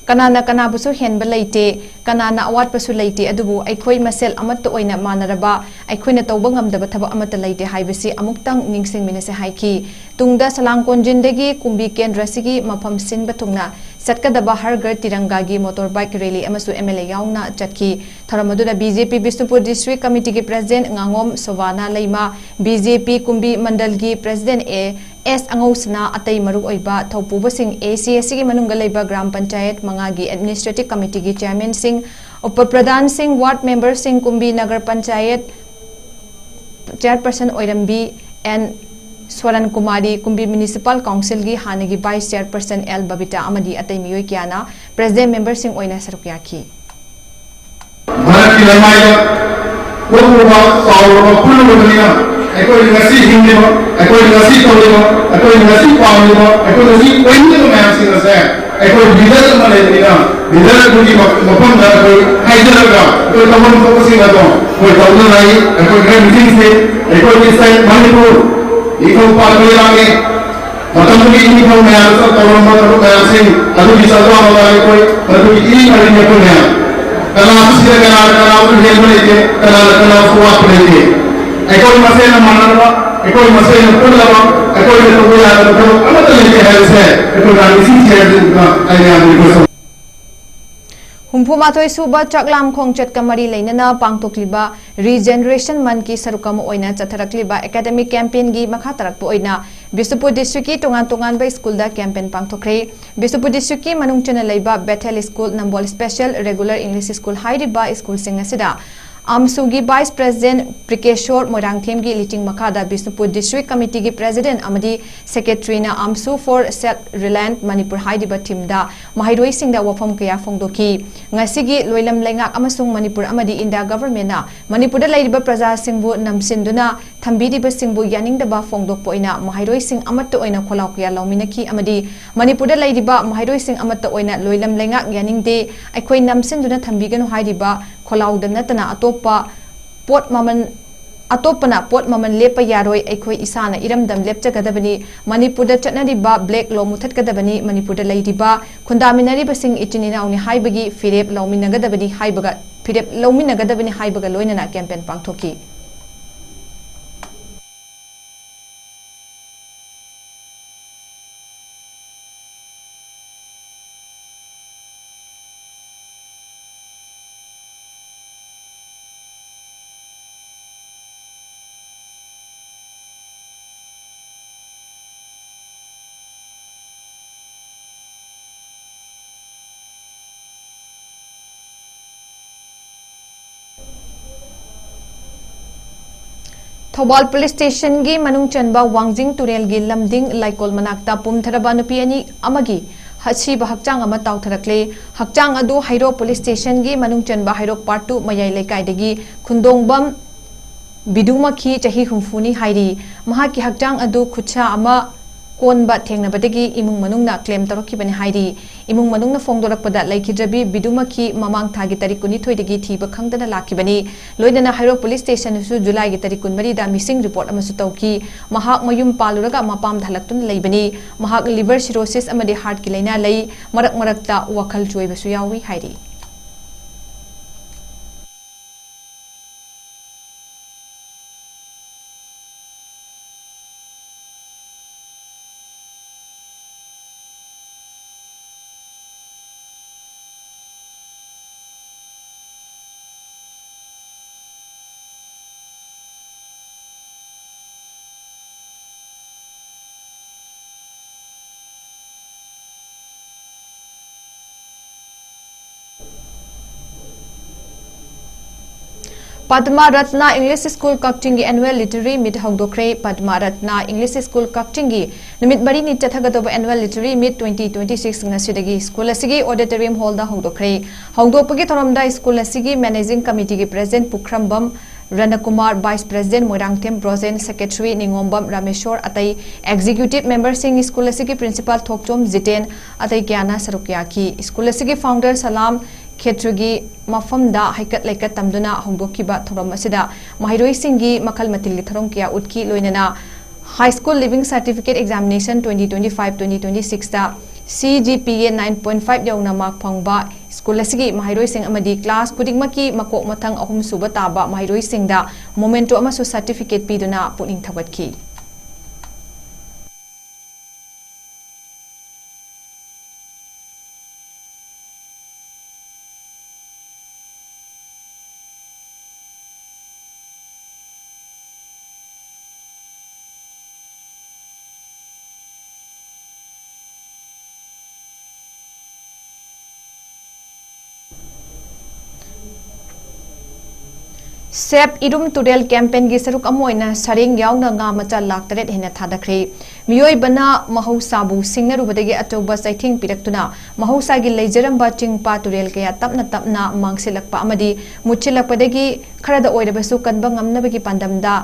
ꯀꯅꯥꯅ ꯀꯅꯥꯕꯨꯁꯨ ꯍꯦꯟꯕ ꯂꯩꯇꯦ, ꯀꯅꯥꯅ ꯑꯋꯥꯠꯄꯁꯨ ꯂꯩꯇꯦ, ꯑꯗꯨꯕꯨ ꯑꯩꯈꯣꯏ ꯃꯁꯦꯜ ꯑꯃꯠꯇ ꯑꯣꯏꯅ ꯃꯥꯟꯅꯔꯕ ꯑꯩꯈꯣꯏꯅ ꯇꯧꯕ ꯉꯝꯗꯕ ꯊꯕꯛ ꯑꯃꯠꯇ ꯂꯩꯇꯦ ꯍꯥꯏꯕꯁꯤ ꯑꯃꯨꯛꯇꯪ ꯅꯤꯡꯁꯤꯡꯃꯤꯟꯅꯁꯦ ꯍꯥꯏꯈꯤ꯫ ꯇꯨꯡꯗ ꯁꯂꯥꯡ ꯀꯣꯟꯖꯤꯟꯗꯒꯤ ꯀꯨꯝꯕꯤ ꯀꯦꯟꯗ꯭ꯔꯁꯤꯒꯤ ꯃꯐꯝ ꯁꯤꯟꯕ ꯊꯨꯡꯅ ꯆꯠꯀꯗꯕ ꯍꯔ ꯘꯔ ꯇꯤꯔꯪꯒꯥꯒꯤ ꯃꯣꯇꯣꯔ ꯕꯥꯏꯛ ꯔꯦꯂꯤ ꯑꯃꯁꯨ ꯑꯦꯝ ꯑꯦꯜ ꯑꯦ ꯌꯥꯎꯅ ꯆꯠꯈꯤ꯫ ꯊꯧꯔꯝ ꯑꯗꯨꯗ B J P Bishnupur district ꯀꯃꯤꯇꯤꯒꯤ ꯄ꯭ꯔꯁꯤꯗꯦꯟꯠ ꯉꯥꯉꯣꯝ ꯁꯣꯚꯥꯅ ꯂꯩꯃ, ꯕꯤ ꯖꯦ ꯄꯤ ꯀꯨꯝꯕꯤ ꯃꯟꯗꯜꯒꯤ ꯄ꯭ꯔꯁꯤꯗꯦꯟꯠ ꯑꯦ ꯑꯦꯁ ꯑꯉꯧꯁꯅꯥ, ꯑꯇꯩ ꯃꯔꯨꯑꯣꯏꯕ ꯊꯧꯄꯨꯕꯁꯤꯡ, ꯑꯦ ꯁꯤ ꯑꯦꯁ ꯁꯤꯒꯤ ꯃꯅꯨꯡꯗ ꯂꯩꯕ ꯒ꯭ꯔꯥꯝ ꯄꯟꯆꯥꯌꯠ ꯃꯉꯥꯒꯤ ꯑꯦꯗꯃꯤꯅꯤꯁꯇ꯭ꯔꯦꯇꯤꯚ ꯀꯃꯤꯇꯤꯒꯤ ꯆꯤꯌꯥꯔꯃꯦꯟꯁꯤꯡ, ꯎꯄ ꯄ꯭ꯔꯙꯥꯟꯁꯤꯡ, ꯋꯥꯔꯗ ꯃꯦꯝꯕꯔꯁꯤꯡ, ꯀꯨꯝꯕꯤ ꯅꯒꯔ ꯄꯟꯆꯥꯌꯠ ꯆꯤꯌꯥꯔꯄꯔꯁꯟ ꯑꯣꯏꯔꯝꯕꯤ ꯑꯦꯟ ꯁ꯭ꯋꯔꯟ ꯀꯨꯃꯥꯔꯤ, ꯀꯨꯝꯕꯤ ꯃ꯭ꯌꯨꯅꯤꯁꯤꯄꯥꯜ ꯀꯥꯎꯟꯁꯤꯜꯒꯤ ꯍꯥꯟꯅꯒꯤ ꯚꯥꯏꯁ ꯆꯤꯌꯥꯔꯄꯔꯁꯟ ꯑꯦꯜ ꯕꯕꯤꯇꯥ ꯑꯃꯗꯤ ꯑꯇꯩ ꯃꯤꯑꯣꯏ ꯀꯌꯥꯅ ꯄ꯭ꯔꯁꯤꯗꯦꯟꯠ ꯃꯦꯝꯕꯔꯁꯤꯡ ꯑꯣꯏꯅ ꯁꯔꯨꯛ ꯌꯥꯈꯤ꯫ ꯚꯥꯔꯠꯀꯤ ꯂꯩꯃꯥꯏꯗ ꯄꯣꯛꯂꯨꯕ, ꯆꯥꯎꯔꯨꯕ, ꯐꯨꯜꯂꯨꯕꯅꯤꯅ ꯑꯩꯈꯣꯏꯅ ꯉꯁꯤ ꯍꯤꯡꯂꯤꯕ, ꯑꯩꯈꯣꯏꯅ ꯉꯁꯤ ꯇꯧꯔꯤꯕ, ꯑꯩꯈꯣꯏꯅ ꯉꯁꯤ ꯄꯥꯝꯂꯤꯕ, ꯑꯩꯈꯣꯏꯅ ꯉꯁꯤ ꯑꯣꯏꯅꯤꯡꯂꯤꯕ ꯃꯌꯥꯝꯁꯤꯡ ꯑꯁꯦ ꯑꯩꯈꯣꯏ ꯂꯤꯗꯔ ꯑꯃ ꯂꯩꯕꯅꯤꯅ, ꯂꯤꯗꯔ ꯑꯗꯨꯒꯤ ꯃ-, ꯃꯐꯝꯗ ꯑꯩꯈꯣꯏ ꯍꯥꯏꯖꯔꯒ ꯑꯩꯈꯣꯏ ꯇꯧꯐꯝ ꯊꯣꯛꯄꯁꯤꯡ ꯑꯗꯣ ꯑꯩꯈꯣꯏ ꯇꯧꯅꯉꯥꯏ ꯑꯩꯈꯣꯏ ꯈꯔ ꯃꯤꯁꯤꯡꯁꯤ ꯑꯩꯈꯣꯏꯒꯤ ꯁ꯭ꯇꯦꯠ ꯃꯅꯤꯄꯨꯔ ꯏꯪꯊꯧ ꯄꯥꯜ ꯂꯩꯕꯥꯛꯅꯤ꯫ ꯃꯇꯝꯗꯨꯒꯤ ꯏꯅꯤꯡꯊꯧ ꯃꯌꯥꯝꯁꯨ ꯇꯧꯔꯝꯕ ꯊꯕꯛ ꯃꯌꯥꯝꯁꯤꯡ ꯑꯗꯨꯒꯤ ꯆꯥꯎꯈꯠ ꯑꯃꯗ ꯑꯩꯈꯣꯏ ꯃꯗꯨꯒꯤ ꯏꯅꯤꯡ ꯃꯔꯤꯅꯤ ꯑꯩꯈꯣꯏ ꯃꯌꯥꯝ ꯀꯅꯥꯁꯨ ꯁꯤꯗ ꯀꯅꯥ ꯀꯅꯥꯁꯨ ꯍꯦꯟꯕ ꯂꯩꯇꯦ, ꯀꯅꯥꯅ ꯀꯅꯥꯁꯨ ꯋꯥꯠꯄ ꯂꯩꯇꯦ꯫ ꯑꯩꯈꯣꯏ ꯃꯁꯦꯟꯅ ꯃꯥꯟꯅꯔꯕ, ꯑꯩꯈꯣꯏ ꯃꯁꯦꯟꯅ ꯄꯨꯜꯂꯕ, ꯑꯩꯈꯣꯏꯅ ꯇꯧꯕ ꯌꯥꯗꯕ ꯊꯕꯛ ꯑꯃꯠꯇ ꯂꯩꯇꯦ ꯍꯥꯏꯕꯁꯦ ꯑꯩꯈꯣꯏ ꯒꯥꯟꯙꯤ ꯁꯤꯡꯁꯦ ꯍꯥꯏꯕꯗꯨ ꯑꯩꯅ ꯌꯥꯝꯅ ꯔꯤꯀ꯭ꯋꯦꯁ ꯇꯧꯖꯩ꯫ ꯍꯨꯝꯐꯨ ꯃꯥꯊꯣꯏ ꯁꯨꯕ ꯆꯥꯛꯂꯥꯝ ꯈꯣꯡꯆꯠꯀ ꯃꯔꯤ ꯂꯩꯅꯅ ꯄꯥꯡꯊꯣꯛꯂꯤꯕ ꯔꯤꯖꯦꯅꯔꯦꯁꯟ ꯃꯟꯊꯀꯤ ꯁꯔꯨꯛ ꯑꯃ ꯑꯣꯏꯅ ꯆꯠꯊꯔꯛꯂꯤꯕ ꯑꯦꯀꯥꯗꯃꯤꯛ ꯀꯦꯝꯄꯦꯟꯒꯤ ꯃꯈꯥ ꯇꯥꯔꯛꯄ ꯑꯣꯏꯅ ꯕꯤꯁꯅꯨꯄꯨꯔ ꯗꯤꯁꯇ꯭ꯔꯤꯛꯀꯤ ꯇꯣꯉꯥꯟ ꯇꯣꯉꯥꯟꯕ ꯁ꯭ꯀꯨꯜꯗ ꯀꯦꯝꯄꯦꯟ ꯄꯥꯡꯊꯣꯛꯈ꯭ꯔꯦ꯫ ꯕꯤꯁꯅꯨꯄꯨꯔ ꯗꯤꯁꯇ꯭ꯔꯤꯛꯀꯤ ꯃꯅꯨꯡ ꯆꯟꯅ ꯂꯩꯕ ꯕꯦꯊꯦꯜ ꯁ꯭ꯀꯨꯜ, ꯅꯝꯕꯣꯜ ꯁ꯭ꯄꯦꯁꯦꯜ ꯔꯦꯒꯨꯂꯔ ꯏꯪꯂꯤꯁ ꯁ꯭ꯀꯨꯜ ꯍꯥꯏꯔꯤꯕ ꯁ꯭ꯀꯨꯜꯁꯤꯡ ꯑꯁꯤꯗ ꯑꯥꯝꯁꯨꯒꯤ Vice President ꯄ꯭ꯔꯤꯀꯦꯁꯣꯔ ꯃꯣꯏꯔꯥꯡꯊꯦꯝꯒꯤ ꯂꯤꯆꯤꯡ ꯃꯈꯥꯗ ꯕꯤꯁꯅꯨꯄꯨꯔ District Committeeꯒꯤ President ꯑꯃꯗꯤ Secretaryꯅ AAMSU for Self Reliant Manipur ꯍꯥꯏꯔꯤꯕ themeꯗ ꯃꯍꯩꯔꯣꯏꯁꯤꯡꯗ ꯋꯥꯐꯝ ꯀꯌꯥ ꯐꯣꯡꯗꯣꯛꯈꯤ꯫ ꯉꯁꯤꯒꯤ ꯂꯣꯏꯂꯝ ꯂꯩꯉꯥꯛ ꯑꯃꯁꯨꯡ ꯃꯅꯤꯄꯨꯔ ꯑꯃꯗꯤ ꯏꯟꯗꯤꯌꯥ Governmentꯅ ꯃꯅꯤꯄꯨꯔꯗ ꯂꯩꯔꯤꯕ ꯄ꯭ꯔꯖꯥꯁꯤꯡꯕꯨ ꯅꯝꯁꯤꯟꯗꯨꯅ ꯊꯝꯕꯤꯔꯤꯕꯁꯤꯡꯕꯨ ꯌꯥꯅꯤꯡꯗꯕ ꯐꯣꯡꯗꯣꯛꯄ ꯑꯣꯏꯅ ꯃꯍꯩꯔꯣꯏꯁꯤꯡ ꯑꯃꯠꯇ ꯑꯣꯏꯅ ꯈꯣꯜꯂꯥꯎ ꯀꯌꯥ ꯂꯧꯃꯤꯟꯅꯈꯤ ꯑꯃꯗꯤ ꯃꯅꯤꯄꯨꯔꯗ ꯂꯩꯔꯤꯕ ꯃꯍꯩꯔꯣꯏꯁꯤꯡ ꯑꯃꯠꯇ ꯑꯣꯏꯅ ꯂꯣꯏꯂꯝ ꯂꯩꯉꯥꯛ ꯌꯥꯅꯤꯡꯗꯦ, ꯑꯩꯈꯣꯏ ꯅꯝꯁꯤꯟꯗꯨꯅ ꯊꯝꯕꯤꯒꯅꯨ ꯍꯥꯏꯔꯤꯕ ꯈꯣꯜꯂꯥꯎꯗ ꯅꯠꯇꯅ ꯑꯇꯣꯞꯄ ꯄꯣꯠ ꯃꯃꯜ, ꯑꯇꯣꯞꯄꯅ ꯄꯣꯠ ꯃꯃꯜ ꯂꯦꯞꯄ ꯌꯥꯔꯣꯏ, ꯑꯩꯈꯣꯏ ꯏꯁꯥꯅ ꯏꯔꯝꯗꯝ ꯂꯦꯞꯆꯒꯗꯕꯅꯤ, ꯃꯅꯤꯄꯨꯔꯗ ꯆꯠꯅꯔꯤꯕ black law ꯃꯨꯊꯠꯀꯗꯕꯅꯤ, ꯃꯅꯤꯄꯨꯔꯗ ꯂꯩꯔꯤꯕ ꯈꯨꯟꯗꯥꯃꯤꯟꯅꯔꯤꯕꯁꯤꯡ ꯏꯆꯤꯟ ꯏꯅꯥꯎꯅꯤ ꯍꯥꯏꯕꯒꯤ ꯐꯤꯔꯦꯞ ꯂꯧꯃꯤꯟꯅꯒꯗꯕꯅꯤ ꯍꯥꯏꯕꯒ, ꯐꯤꯔꯦꯞ ꯂꯧꯃꯤꯟꯅꯒꯗꯕꯅꯤ ꯍꯥꯏꯕꯒ ꯂꯣꯏꯅꯅ campaign ꯄꯥꯡꯊꯣꯛꯈꯤ꯫ ꯊꯧꯕꯥꯜ Police Stationꯒꯤ ꯃꯅꯨꯡ ꯆꯟꯕ ꯋꯥꯡꯖꯤꯡ ꯇꯨꯔꯦꯜꯒꯤ ꯂꯝꯗꯤꯡ ꯂꯥꯏꯀꯣꯜ ꯃꯅꯥꯛꯇ ꯄꯨꯝꯊꯔꯕ ꯅꯨꯄꯤ ꯑꯅꯤ ꯑꯃꯒꯤ ꯑꯁꯤꯕ ꯍꯛꯆꯥꯡ ꯑꯃ ꯇꯥꯎꯊꯔꯛꯂꯦ꯫ ꯍꯛꯆꯥꯡ ꯑꯗꯨ ꯍꯩꯔꯣꯛ Police Stationꯒꯤ ꯃꯅꯨꯡ ꯆꯟꯕ ꯍꯩꯔꯣꯛ Part Two ꯃꯌꯥꯏ ꯂꯩꯀꯥꯏꯗꯒꯤ ꯈꯨꯟꯗꯣꯡꯕꯝ ꯕꯤꯗꯨꯃꯈꯤ, ꯆꯍꯤ ꯍꯨꯝꯐꯨꯅꯤ ꯍꯥꯏꯔꯤ꯫ ꯃꯍꯥꯛꯀꯤ ꯍꯛꯆꯥꯡ ꯑꯗꯨ ꯈꯨꯠꯁꯥ ꯑꯃ ꯀꯣꯟꯕ ꯊꯦꯡꯅꯕꯗꯒꯤ ꯏꯃꯨꯡ ꯃꯅꯨꯡꯅ claim ꯇꯧꯔꯛꯈꯤꯕꯅꯤ ꯍꯥꯏꯔꯤ꯫ ꯏꯃꯨꯡ ꯃꯅꯨꯡꯅ ꯐꯣꯡꯗꯣꯔꯛꯄꯗ, ꯂꯩꯈꯤꯗ꯭ꯔꯕꯤ ꯕꯤꯗꯨꯃꯈꯤ ꯃꯃꯥꯡ ꯊꯥꯒꯤ ꯇꯥꯔꯤꯛ ꯀꯨꯟꯅꯤꯊꯣꯏꯗꯒꯤ ꯊꯤꯕ ꯈꯪꯗꯅ ꯂꯥꯛꯈꯤꯕꯅꯤ꯫ ꯂꯣꯏꯅꯅ ꯍꯩꯔꯣꯛ Police Stationꯗꯁꯨ ꯖꯨꯂꯥꯏꯒꯤ ꯇꯥꯔꯤꯛ ꯀꯨꯟꯃꯔꯤꯗ missing report ꯑꯃꯁꯨ ꯇꯧꯈꯤ꯫ ꯃꯍꯥꯛ ꯃꯌꯨꯝ ꯄꯥꯜꯂꯨꯔꯒ ꯃꯄꯥꯝꯗ ꯍꯜꯂꯛꯇꯨꯅ ꯂꯩꯕꯅꯤ꯫ ꯃꯍꯥꯛ liver cirrhosisꯑꯃꯗꯤ heartꯀꯤ ꯂꯥꯏꯅꯥ ꯂꯩ꯫ ꯃꯔꯛ ꯃꯔꯛꯇ ꯋꯥꯈꯜ ꯆꯣꯏꯕꯁꯨ ꯌꯥꯎꯏ ꯍꯥꯏꯔꯤ꯫ ꯄꯗꯃ ꯔꯠꯅ ꯏꯪꯂꯤꯁ ꯁ꯭ꯀꯨꯜ ꯀꯛꯆꯤꯡꯒꯤ annual literary meet ꯍꯧꯗꯣꯛꯈ꯭ꯔꯦ꯫ ꯄꯗꯃ ꯔꯠꯅ ꯏꯪꯂꯤꯁ ꯁ꯭ꯀꯨꯜ ꯀꯛꯆꯤꯡꯒꯤ ꯅꯨꯃꯤꯠ ꯃꯔꯤꯅꯤ ꯆꯠꯊꯒꯗꯧꯕ annual literary meet twenty twenty six ꯉꯁꯤꯗꯒꯤ ꯁ꯭ꯀꯨꯜ ꯑꯁꯤꯒꯤ auditorium hall ꯗ ꯍꯧꯗꯣꯛꯈ꯭ꯔꯦ꯫ ꯍꯧꯗꯣꯛꯄꯒꯤ ꯊꯧꯔꯝꯗ ꯁ꯭ꯀꯨꯜ ꯑꯁꯤꯒꯤ managing committee ꯒꯤ president ꯄꯨꯈ꯭ꯔꯝꯕꯝ ꯔꯅꯀꯨꯃꯥꯔ, vice president Moirangthem Brojen, secretary ꯅꯤꯉꯣꯝꯕꯝ Rameshwor, ꯑꯇꯩ executive member ꯁꯤꯡ, ꯁ꯭ꯀꯨꯜ ꯑꯁꯤꯒꯤ principal ꯊꯣꯛꯆꯣꯝ ꯖꯤꯇꯦꯟ, ꯑꯇꯩ ꯀꯌꯥꯅ ꯁꯔꯨꯛ ꯌꯥꯈꯤ꯫ ꯁ꯭ꯀꯨꯜ ꯑꯁꯤꯒꯤ founder ꯁꯂꯥꯝ ꯈꯦꯇ꯭ꯔꯤꯒꯤ ꯃꯐꯝꯗ ꯍꯩꯀꯠ ꯂꯩꯀꯠ ꯇꯝꯗꯨꯅ ꯍꯧꯗꯣꯛꯈꯤꯕ ꯊꯧꯔꯝ ꯑꯁꯤꯗ ꯃꯍꯩꯔꯣꯏꯁꯤꯡꯒꯤ ꯃꯈꯜ ꯃꯊꯦꯜꯒꯤ ꯊꯧꯔꯝ ꯀꯌꯥ ꯎꯠꯈꯤ꯫ ꯂꯣꯏꯅꯅ High School Leaving Certificate Examination twenty twenty five twenty twenty six ꯇ C G P A nine point five ꯌꯧꯅ mark ꯐꯪꯕ ꯁ꯭ꯀꯨꯜ ꯑꯁꯤꯒꯤ ꯃꯍꯩꯔꯣꯏꯁꯤꯡ ꯑꯃꯗꯤ class ꯈꯨꯗꯤꯡꯃꯛꯀꯤ ꯃꯀꯣꯛ ꯃꯊꯪ ꯑꯍꯨꯝ ꯁꯨꯕ ꯇꯥꯕ ꯃꯍꯩꯔꯣꯏꯁꯤꯡꯗ memento ꯑꯃꯁꯨ certificate ꯄꯤꯗꯨꯅ ꯄꯨꯛꯅꯤꯡ ꯊꯧꯒꯠꯈꯤ꯫ Save ꯏꯔꯨꯝ ꯇꯨꯔꯦꯜ campaign ꯒꯤ ꯁꯔꯨꯛ ꯑꯃ ꯑꯣꯏꯅ ꯁꯔꯦꯡ ꯌꯥꯎꯅ ꯉꯥ ꯃꯆꯥ ꯂꯥꯈ ꯇꯔꯦꯠ ꯍꯦꯟꯅ ꯊꯥꯗꯈ꯭ꯔꯦ꯫ ꯃꯤꯑꯣꯏꯕꯅ ꯃꯍꯧꯁꯥꯕꯨ ꯁꯤꯡꯅꯔꯨꯕꯗꯒꯤ ꯑꯆꯧꯕ ꯆꯩꯊꯦꯡ ꯄꯤꯔꯛꯇꯨꯅ ꯃꯍꯧꯁꯥꯒꯤ ꯂꯩꯖꯔꯝꯕ ꯆꯤꯡ ꯄꯥꯠ ꯇꯨꯔꯦꯜ ꯀꯌꯥ ꯇꯞꯅ ꯇꯞꯅ ꯃꯥꯡꯁꯤꯜꯂꯛꯄ ꯑꯃꯗꯤ ꯃꯨꯠꯁꯤꯜꯂꯛꯄꯗꯒꯤ ꯈꯔꯗ ꯑꯣꯏꯔꯕꯁꯨ ꯀꯟꯕ ꯉꯝꯅꯕꯒꯤ ꯄꯥꯟꯗꯝꯗ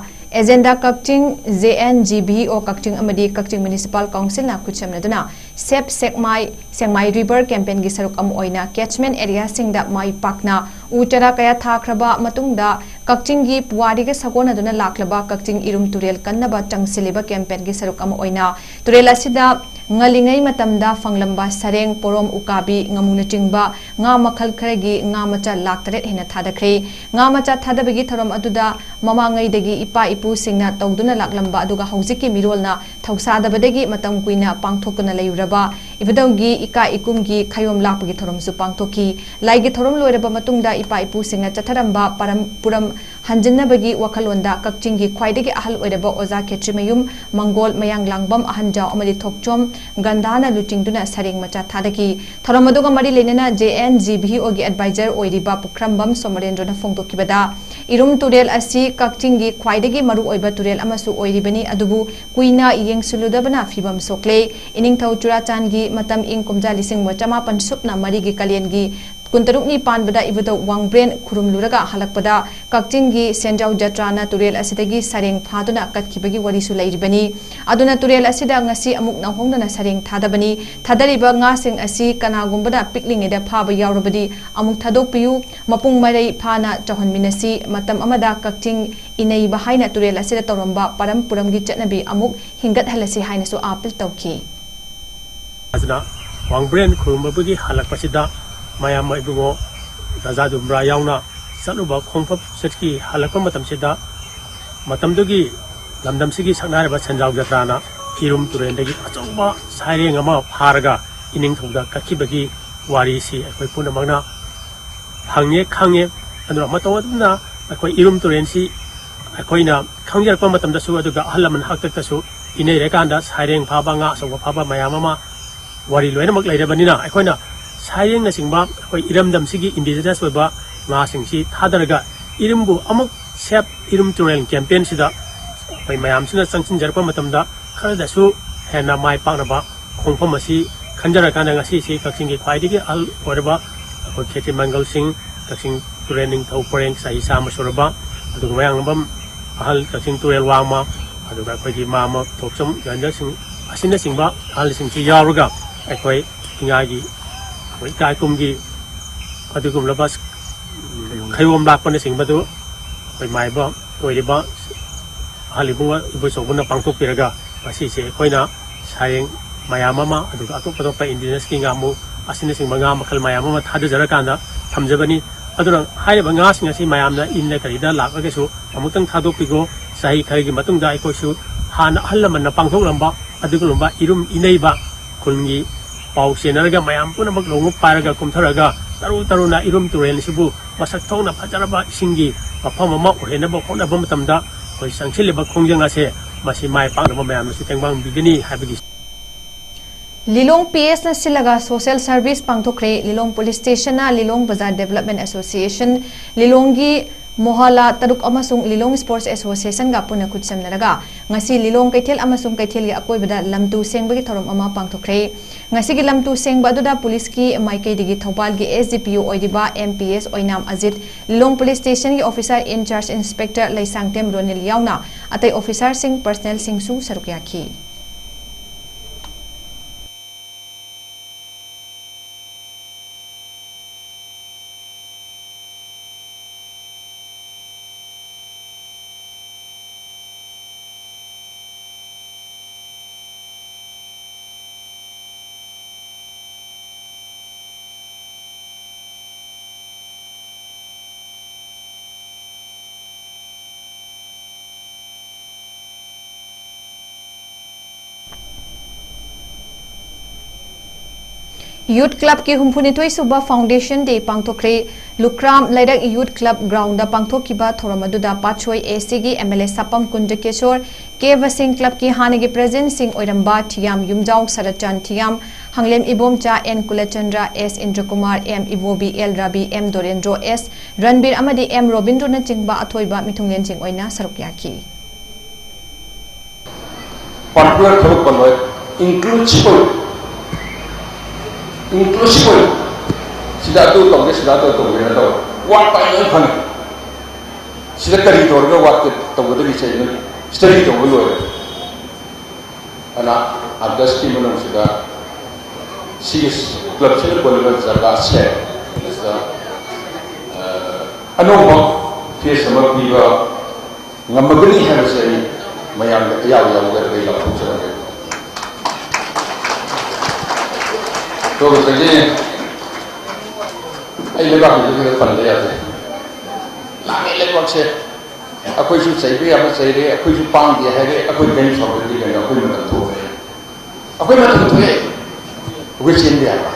Agenda ꯀꯛꯆꯤꯡ, J N G B O ꯀꯛꯆꯤꯡ ꯑꯃꯗꯤ ꯀꯛꯆꯤꯡ Municipal Council ꯅ ꯈꯨꯠꯁꯝꯅꯗꯨꯅ Save ꯁꯦꯛꯃꯥꯏ, ꯁꯦꯛꯃꯥꯏ River campaign ꯒꯤ ꯁꯔꯨꯛ ꯑꯃ ꯑꯣꯏꯅ catchment area ꯁꯤꯡꯗ ꯃꯥꯏ ꯄꯥꯛꯅ ꯎ ꯆꯥꯔꯥ ꯀꯌꯥ ꯊꯥꯈ꯭ꯔꯕ ꯃꯇꯨꯡꯗ ꯀꯛꯆꯤꯡꯒꯤ ꯄꯨꯋꯥꯔꯤꯒ ꯁꯥꯒꯣꯟꯅꯗꯨꯅ ꯂꯥꯛꯂꯕ ꯀꯛꯆꯤꯡ ꯏꯔꯨꯝ ꯇꯨꯔꯦꯜ ꯀꯟꯅꯕ ꯆꯪꯁꯤꯜꯂꯤꯕ campaign ꯒꯤ ꯁꯔꯨꯛ ꯑꯃ ꯑꯣꯏꯅ ꯇꯨꯔꯦꯜ ꯑꯁꯤꯗ ꯉꯜꯂꯤꯉꯩ ꯃꯇꯝꯗ ꯐꯪꯂꯝꯕ ꯁꯔꯦꯡ, ꯄꯣꯔꯣꯝ, ꯎꯀꯥꯕꯤ, ꯉꯥꯃꯨꯅꯆꯤꯡꯕ ꯉꯥ ꯃꯈꯜ ꯈꯔꯒꯤ ꯉꯥ ꯃꯆꯥ ꯂꯥꯈ ꯇꯔꯦꯠ ꯍꯦꯟꯅ ꯊꯥꯗꯈ꯭ꯔꯦ꯫ ꯉꯥ ꯃꯆꯥ ꯊꯥꯗꯕꯒꯤ ꯊꯧꯔꯝ ꯑꯗꯨꯗ ꯃꯃꯥꯡꯉꯩꯗꯒꯤ ꯏꯄꯥ ꯏꯄꯨꯁꯤꯡꯅ ꯇꯧꯗꯨꯅ ꯂꯥꯛꯂꯝꯕ, ꯑꯗꯨꯒ ꯍꯧꯖꯤꯛꯀꯤ ꯃꯤꯔꯣꯜꯅ ꯊꯧꯁꯥꯗꯕꯗꯒꯤ ꯃꯇꯝ ꯀꯨꯏꯅ ꯄꯥꯡꯊꯣꯛꯇꯨꯅ ꯂꯩꯔꯨꯔꯕ ꯏꯕꯨꯙꯧꯒꯤ ꯏꯀꯥ ꯏꯀꯨꯝꯒꯤ ꯈꯌꯣꯝ ꯂꯥꯛꯄꯒꯤ ꯊꯧꯔꯝꯁꯨ ꯄꯥꯡꯊꯣꯛꯈꯤ꯫ ꯂꯥꯏꯒꯤ ꯊꯧꯔꯝ ꯂꯣꯏꯔꯕ ꯃꯇꯨꯡꯗ ꯏꯄꯥ ꯏꯄꯨꯁꯤꯡꯅ ꯆꯠꯊꯔꯝꯕ ꯄꯔꯝ-, ꯄꯨꯔꯝ-, ꯍꯟꯖꯤꯟꯅꯕꯒꯤ ꯋꯥꯈꯜꯂꯣꯟꯗ ꯀꯛꯆꯤꯡꯒꯤ ꯈ꯭ꯋꯥꯏꯗꯒꯤ ꯑꯍꯜ ꯑꯣꯏꯔꯕ ꯑꯣꯖꯥ ꯈꯦꯇ꯭ꯔꯤꯃꯌꯨꯝ ꯃꯪꯒꯣꯜ, ꯃꯌꯥꯡꯂꯥꯡꯕꯝ ꯑꯍꯟꯖꯥꯎ ꯑꯃꯗꯤ ꯊꯣꯛꯆꯣꯝ ꯒꯟꯙꯥꯅ ꯂꯨꯆꯤꯡꯗꯨꯅ ꯁꯩꯔꯦꯡ ꯃꯆꯥ ꯊꯥꯗꯈꯤ꯫ ꯊꯧꯔꯝ ꯑꯗꯨꯒ ꯃꯔꯤ ꯂꯩꯅꯅ ꯖꯦ ꯑꯦꯟ ꯖꯤ ꯚꯤ ꯑꯣꯒꯤ ꯑꯦꯗꯚꯥꯏꯖꯔ ꯑꯣꯏꯔꯤꯕ ꯄꯨꯈ꯭ꯔꯝꯕꯝ ꯁꯣꯃꯣꯔꯦꯟꯗ꯭ꯔꯣꯅ ꯐꯣꯡꯗꯣꯛꯈꯤꯕꯗ, ꯏꯔꯨꯝ ꯇꯨꯔꯦꯜ ꯑꯁꯤ ꯀꯛꯆꯤꯡꯒꯤ ꯈ꯭ꯋꯥꯏꯗꯒꯤ ꯃꯔꯨꯑꯣꯏꯕ ꯇꯨꯔꯦꯜ ꯑꯃꯁꯨ ꯑꯣꯏꯔꯤꯕꯅꯤ, ꯑꯗꯨꯕꯨ ꯀꯨꯏꯅ ꯌꯦꯡꯁꯤꯜꯂꯨꯗꯕꯅ ꯐꯤꯕꯝ ꯁꯣꯛꯂꯦ꯫ ꯏꯅꯤꯡꯊꯧ ꯆꯨꯔꯥꯆꯥꯟꯒꯤ ꯃꯇꯝ ꯏꯪ ꯀꯨꯝꯖꯥ ꯂꯤꯁꯤꯡ ꯑꯃ ꯆꯃꯥꯄꯟ ꯁꯨꯞꯅ ꯃꯔꯤꯒꯤ ꯀꯥꯂꯦꯟꯒꯤ ꯀꯨꯟꯇꯔꯨꯛꯅꯤ ꯄꯥꯟꯕꯗ ꯏꯕꯨꯙꯧ ꯋꯥꯡꯕ꯭ꯔꯦꯟ ꯈꯨꯔꯨꯝꯂꯨꯔꯒ ꯍꯜꯂꯛꯄꯗ ꯀꯛꯆꯤꯡꯒꯤ ꯁꯦꯟꯖꯥꯎ ꯖꯇ꯭ꯔꯥꯅ ꯇꯨꯔꯦꯜ ꯑꯁꯤꯗꯒꯤ ꯁꯩꯔꯦꯡ ꯐꯥꯗꯨꯅ ꯀꯠꯈꯤꯕꯒꯤ ꯋꯥꯔꯤꯁꯨ ꯂꯩꯔꯤꯕꯅꯤ꯫ ꯑꯗꯨꯅ ꯇꯨꯔꯦꯜ ꯑꯁꯤꯗ ꯉꯁꯤ ꯑꯃꯨꯛ ꯅꯧꯍꯧꯅꯅ ꯁꯩꯔꯦꯡ ꯊꯥꯗꯕꯅꯤ꯫ ꯊꯥꯗꯔꯤꯕ ꯉꯥꯁꯤꯡ ꯑꯁꯤ ꯀꯅꯥꯒꯨꯝꯕꯅ ꯄꯤꯛꯂꯤꯉꯩꯗ ꯐꯥꯕ ꯌꯥꯎꯔꯕꯗꯤ ꯑꯃꯨꯛ ꯊꯥꯗꯣꯛꯄꯤꯌꯨ꯫ ꯃꯄꯨꯡ ꯃꯔꯩ ꯐꯥꯅ ꯆꯥꯎꯍꯟꯃꯤꯟꯅꯁꯤ꯫ ꯃꯇꯝ ꯑꯃꯗ ꯀꯛꯆꯤꯡ ꯏꯅꯩꯕ ꯍꯥꯏꯅ ꯇꯨꯔꯦꯜ ꯑꯁꯤꯗ ꯇꯧꯔꯝꯕ ꯄꯔꯝ ꯄꯨꯔꯝꯒꯤ ꯆꯠꯅꯕꯤ ꯑꯃꯨꯛ ꯍꯤꯡꯒꯠꯍꯜꯂꯁꯤ ꯍꯥꯏꯅꯁꯨ ꯑꯥꯄꯤꯜ ꯇꯧꯈꯤ꯫ ꯑꯗꯨꯅ ꯋꯥꯡꯕ꯭ꯔꯦꯟ ꯈꯨꯔꯨꯝꯕꯒꯤ ꯍꯜꯂꯛꯄꯁꯤꯗ ꯃꯌꯥꯝ ꯏꯕꯨꯡꯉꯣ ꯔꯥꯖꯥ ꯗꯨꯝꯕ꯭ꯔꯥ ꯌꯥꯎꯅ ꯆꯠꯂꯨꯕ ꯈꯣꯡꯐꯝ ꯆꯠꯈꯤ꯫ ꯍꯜꯂꯛꯄ ꯃꯇꯝꯁꯤꯗ ꯃꯇꯝꯗꯨꯒꯤ ꯂꯝꯗꯝꯁꯤꯒꯤ ꯁꯛꯅꯥꯏꯔꯕ ꯁꯦꯟꯖꯥꯎ ꯖꯇ꯭ꯔꯥꯅ ꯏꯔꯨꯝ ꯇꯨꯔꯦꯜꯗꯒꯤ ꯑꯆꯧꯕ ꯁꯩꯔꯦꯡ ꯑꯃ ꯐꯥꯔꯒ ꯏꯅꯤꯡꯊꯧꯗ ꯀꯠꯈꯤꯕꯒꯤ ꯋꯥꯔꯤꯁꯤ ꯑꯩꯈꯣꯏ ꯄꯨꯝꯅꯃꯛꯅ ꯐꯪꯉꯦ, ꯈꯪꯉꯦ꯫ ꯑꯗꯨꯅ ꯃꯇꯧ ꯑꯗꯨꯝꯅ ꯑꯩꯈꯣꯏ ꯏꯔꯨꯝ ꯇꯨꯔꯦꯜꯁꯤ ꯑꯩꯈꯣꯏꯅ ꯈꯪꯖꯔꯛꯄ ꯃꯇꯝꯗꯁꯨ, ꯑꯗꯨꯒ ꯑꯍꯜ ꯂꯃꯟ ꯍꯥꯛꯇꯛꯇꯁꯨ ꯏꯅꯩꯔꯀꯥꯟꯗ ꯁꯩꯔꯦꯡ ꯐꯥꯕ, ꯉꯥ ꯑꯆꯧꯕ ꯐꯥꯕ ꯃꯌꯥꯝ ꯑꯃ ꯋꯥꯔꯤ ꯂꯣꯏꯅꯃꯛ ꯂꯩꯔꯕꯅꯤꯅ, ꯑꯩꯈꯣꯏꯅ ꯁꯩꯔꯦꯡꯅꯆꯤꯡꯕ ꯑꯩꯈꯣꯏ ꯏꯔꯝꯗꯝꯁꯤꯒꯤ ꯏꯟꯗꯤꯖꯤꯅꯁ ꯑꯣꯏꯕ ꯉꯥꯁꯤꯡꯁꯤ ꯊꯥꯗꯔꯒ ꯏꯔꯨꯝꯕꯨ ꯑꯃꯨꯛ ꯁꯦꯞ ꯏꯔꯨꯝ ꯇꯨꯔꯦꯜ ꯀꯦꯝꯄꯦꯟꯁꯤꯗ ꯑꯩꯈꯣꯏ ꯃꯌꯥꯝꯁꯤꯅ ꯆꯪꯁꯤꯟꯖꯔꯛꯄ ꯃꯇꯝꯗ ꯈꯔꯗꯁꯨ ꯍꯦꯟꯅ ꯃꯥꯏ ꯄꯥꯛꯅꯕ ꯈꯣꯡꯐꯝ ꯑꯁꯤ ꯈꯟꯖꯔꯀꯥꯟꯗ ꯉꯁꯤꯁꯤ ꯀꯛꯆꯤꯡꯒꯤ ꯈ꯭ꯋꯥꯏꯗꯒꯤ ꯑꯍꯜ ꯑꯣꯏꯔꯕ ꯑꯩꯈꯣꯏ ꯈꯦꯇ꯭ꯔꯤ ꯃꯪꯒꯜ ꯁꯤꯡ, ꯀꯛꯆꯤꯡ ꯇꯨꯔꯦꯜ ꯅꯤꯡꯊꯧ ꯄꯔꯦꯡ ꯆꯍꯤ ꯆꯥꯝꯃ ꯁꯨꯔꯕ, ꯑꯗꯨꯒ ꯃꯌꯥꯡꯂꯥꯡꯕꯝ ꯑꯍꯜ ꯀꯛꯆꯤꯡ ꯇꯨꯔꯦꯜ ꯋꯥꯡꯃ, ꯑꯗꯨꯒ ꯑꯩꯈꯣꯏꯒꯤ ꯃꯥꯃ ꯊꯣꯛꯆꯝ ꯒꯟꯙꯔ ꯁꯤꯡ ꯑꯁꯤꯅꯆꯤꯡꯕ ꯑꯍꯜꯁꯤꯡꯁꯤ ꯌꯥꯎꯔꯒ ꯑꯩꯈꯣꯏ ꯏꯉꯥꯒꯤ, ꯑꯩꯈꯣꯏ ꯏꯀꯥꯏ ꯀꯨꯝꯒꯤ ꯑꯗꯨꯒꯨꯝꯂꯕ ꯈꯌꯣꯝ ꯂꯥꯛꯄꯅꯆꯤꯡꯕꯗꯨ ꯑꯩꯈꯣꯏ ꯃꯥꯏꯕ ꯑꯣꯏꯔꯤꯕ ꯑꯍꯜ ꯏꯕꯨꯡ ꯏꯕꯣꯏꯆꯧꯕꯅ ꯄꯥꯡꯊꯣꯛꯄꯤꯔꯒ ꯉꯁꯤꯁꯦ ꯑꯩꯈꯣꯏꯅ ꯁꯥꯔꯦꯡ ꯃꯌꯥꯝ ꯑꯃ, ꯑꯗꯨꯒ ꯑꯇꯣꯞ ꯑꯇꯣꯞꯄ ꯏꯟꯗꯤꯖꯤꯅꯁꯀꯤ ꯉꯥꯃꯨ ꯑꯁꯤꯅꯆꯤꯡꯕ ꯉꯥ ꯃꯈꯜ ꯃꯌꯥꯝ ꯑꯃ ꯊꯥꯗꯖꯔꯀꯥꯟꯗ ꯊꯝꯖꯕꯅꯤ꯫ ꯑꯗꯨꯅ ꯍꯥꯏꯔꯤꯕ ꯉꯥꯁꯤꯡ ꯑꯁꯤ ꯃꯌꯥꯝꯅ ꯏꯟꯗ ꯀꯔꯤꯗ ꯂꯥꯛꯂꯒꯁꯨ ꯑꯃꯨꯛꯇꯪ ꯊꯥꯗꯣꯛꯄꯤꯈꯣ꯫ ꯆꯍꯤ ꯈꯔꯒꯤ ꯃꯇꯨꯡꯗ ꯑꯩꯈꯣꯏꯁꯨ ꯍꯥꯟꯅ ꯑꯍꯜ ꯂꯃꯟꯅ ꯄꯥꯡꯊꯣꯛꯂꯝꯕ ꯑꯗꯨꯒꯨꯝꯂꯕ ꯏꯔꯨꯝ ꯏꯅꯩꯕ ꯈꯨꯜꯒꯤ ꯄꯥꯎ ꯆꯦꯟꯅꯔꯒ ꯃꯌꯥꯝ ꯄꯨꯝꯅꯃꯛ ꯂꯣꯡꯎꯞ ꯄꯥꯏꯔꯒ ꯀꯨꯝꯊꯔꯒ ꯇꯔꯨ ꯇꯔꯨꯅ ꯏꯔꯨꯝ ꯇꯨꯔꯦꯜ ꯑꯁꯤꯕꯨ ꯃꯁꯛ ꯊꯣꯛꯅ ꯐꯖꯔꯕ ꯏꯁꯤꯡꯒꯤ ꯃꯐꯝ ꯑꯃ ꯑꯣꯏꯍꯟꯅꯕ ꯍꯣꯠꯅꯕ ꯃꯇꯝꯗ ꯑꯩꯈꯣꯏ ꯆꯪꯁꯤꯜꯂꯤꯕ ꯈꯣꯡꯖꯪ ꯑꯁꯦ ꯃꯁꯤ ꯃꯥꯏ ꯄꯥꯛꯅꯕ ꯃꯌꯥꯝꯅꯁꯨ ꯇꯦꯡꯕꯥꯡꯕꯤꯒꯅꯤ ꯍꯥꯏꯕꯒꯤ ꯂꯤꯂꯣꯡ ꯄꯤ ꯑꯦꯁꯅ ꯁꯤꯜꯂꯒ ꯁꯣꯁꯤꯌꯦꯜ ꯁꯔꯚꯤꯁ ꯄꯥꯡꯊꯣꯛꯈ꯭ꯔꯦ꯫ ꯂꯤꯂꯣꯡ ꯄꯨꯂꯤꯁ ꯁ꯭ꯇꯦꯁꯟꯅ ꯂꯤꯂꯣꯡ ꯕꯖꯥꯔ ꯗꯦꯕꯂꯞꯃꯦꯟ ꯑꯦꯁꯣꯁꯤꯌꯦꯁꯟ, ꯂꯤꯂꯣꯡꯒꯤ ꯃꯣꯍꯥꯂꯥ ꯇꯔꯨꯛ ꯑꯃꯁꯨꯡ ꯂꯤꯂꯣꯡ ꯁ꯭ꯄꯣꯔꯠꯁ ꯑꯦꯁꯣꯁꯤꯌꯦꯁꯟꯒ ꯄꯨꯟꯅ ꯈꯨꯠꯁꯝꯅꯔꯒ ꯉꯁꯤ ꯂꯤꯂꯣꯡ ꯀꯩꯊꯦꯜ ꯑꯃꯁꯨꯡ ꯀꯩꯊꯦꯜꯒꯤ ꯑꯀꯣꯏꯕꯗ ꯂꯝꯇꯨ ꯁꯦꯡꯕꯒꯤ ꯊꯧꯔꯝ ꯑꯃ ꯄꯥꯡꯊꯣꯛꯈ꯭ꯔꯦ꯫ ꯉꯁꯤꯒꯤ ꯂꯝꯇꯨ ꯁꯦꯡꯕ ꯑꯗꯨꯗ ꯄꯨꯂꯤꯁꯀꯤ ꯃꯥꯏꯀꯩꯗꯒꯤ ꯊꯧꯕꯥꯜꯒꯤ ꯑꯦꯁ ꯗꯤ ꯄꯤ ꯑꯣ ꯑꯣꯏꯔꯤꯕ M P S Oinam Ajit, Lilong police ꯁ꯭ꯇꯦꯁꯟꯒꯤ officer incharge inspector Leishangthem Ronil ꯌꯥꯎꯅ ꯑꯇꯩ ꯑꯣꯐꯤꯁꯥꯔꯁꯤꯡ, ꯄꯔꯁꯅꯦꯜꯁꯤꯡꯁꯨ ꯁꯔꯨꯛ ꯌꯥꯈꯤ꯫ ꯌꯨꯊ ꯀ꯭ꯂꯕꯀꯤ ꯍꯨꯝꯐꯨꯅꯤꯊꯣꯏ ꯁꯨꯕ ꯐꯥꯎꯟꯗꯦꯁꯟ ꯗꯦ ꯄꯥꯡꯊꯣꯛꯈ꯭ꯔꯦ꯫ ꯂꯨꯈ꯭ꯔꯥꯝ ꯂꯩꯔꯛ ꯌꯨꯊ ꯀ꯭ꯂꯕ ꯒ꯭ꯔꯥꯎꯟꯗ ꯄꯥꯡꯊꯣꯛꯈꯤꯕ ꯊꯧꯔꯝ ꯑꯗꯨꯗ ꯄꯥꯠꯁꯣꯏ ꯑꯦ ꯁꯤꯒꯤ ꯑꯦꯝ ꯑꯦꯜ ꯑꯦ ꯁꯥꯄꯝ ꯀꯨꯟꯖꯀꯦꯁꯣꯔ, ꯀꯦ ꯕꯁꯤꯡ ꯀ꯭ꯂꯕꯀꯤ ꯍꯥꯟꯅꯒꯤ ꯄ꯭ꯔꯦꯁꯤꯗꯦꯟꯠꯁꯤꯡ ꯑꯣꯏꯔꯝꯕ Thiyam Yumjao Saratchan Thiyam, Hanglem Ibomcha N Kulachandra, S Indrakumar, M Ibobi, L Rabi, M Dorendro, S Ranbir ꯑꯃꯗꯤ ꯑꯦꯝ ꯔꯣꯕꯤꯟꯗ꯭ꯔꯣꯅꯆꯤꯡꯕ ꯑꯊꯣꯏꯕ ꯃꯤꯊꯨꯡꯂꯦꯟꯁꯤꯡ ꯑꯣꯏꯅ ꯁꯔꯨꯛ ꯌꯥꯈꯤ꯫ ꯄꯥꯔꯇꯤꯀꯨꯂꯔ ꯊꯕꯛ ꯄꯜꯂꯣꯏ, ꯏꯟꯀ꯭ꯂꯨꯁꯤꯕ ꯑꯣꯏ, ꯏꯟꯀ꯭ꯂꯨꯁꯤꯕ ꯑꯣꯏ꯫ ꯁꯤꯗ ꯑꯗꯨ ꯇꯧꯒꯦ, ꯁꯤꯗ ꯑꯗꯨ ꯇꯧꯒꯦꯅ ꯇꯧ, ꯋꯥꯠꯄ ꯑꯩ ꯂꯣꯏ ꯈꯪꯉꯤ꯫ ꯁꯤꯗ ꯀꯔꯤ ꯇꯧꯔꯒ ꯋꯥꯠꯀꯦ ꯇꯧꯒꯗꯒꯦꯁꯦ ꯑꯩ ꯂꯣꯏ ꯁ꯭ꯇꯗꯤ ꯇꯧꯕ ꯂꯣꯏꯔꯦ꯫ ꯑꯗꯨꯅ ꯑꯥꯒꯁꯀꯤ ꯃꯅꯨꯡꯁꯤꯗ ꯁꯤꯒꯤ ꯀ꯭ꯂꯕꯁꯤꯅ ꯀꯣꯜꯂꯤꯕ ꯖꯒꯥꯁꯦ, ꯁꯤꯗ, ꯑ, ꯑꯅꯧꯕ ꯐꯦꯁ ꯑꯃ ꯄꯤꯕ ꯉꯝꯃꯒꯅꯤ ꯍꯥꯏꯕꯁꯦ ꯑꯩ ꯃꯌꯥꯝꯗ ꯑꯌꯥꯕ ꯌꯥꯎꯖꯔꯒ ꯑꯩ ꯂꯥꯎꯊꯣꯛꯆꯔꯒꯦ꯫ ꯑꯗꯨꯒ ꯉꯁꯥꯏꯒꯤ ꯑꯩ ꯂꯩꯕꯥꯛꯀꯤꯗꯤ ꯈꯔ ꯄꯟꯕ ꯌꯥꯗꯦ꯫ ꯂꯥꯡꯉꯦ ꯂꯩꯕꯥꯛꯁꯦ꯫ ꯑꯩꯈꯣꯏꯁꯨ ꯆꯩꯕ ꯌꯥꯕ ꯆꯩꯔꯦ, ꯑꯩꯈꯣꯏꯁꯨ ꯄꯥꯡꯗꯦ ꯍꯥꯏꯔꯦ, ꯑꯩꯈꯣꯏ ꯀꯔꯤꯝ ꯁꯥꯎꯔꯛꯇꯦ ꯀꯩꯅꯣ, ꯑꯩꯈꯣꯏ ꯃꯇꯝ ꯊꯣꯛꯈ꯭ꯔꯦ꯫ ꯑꯩꯈꯣꯏ ꯃꯇꯝ ꯊꯣꯛꯑꯦ꯫ ꯑꯩꯈꯣꯏ ꯆꯦꯟꯕ ꯌꯥꯕ꯫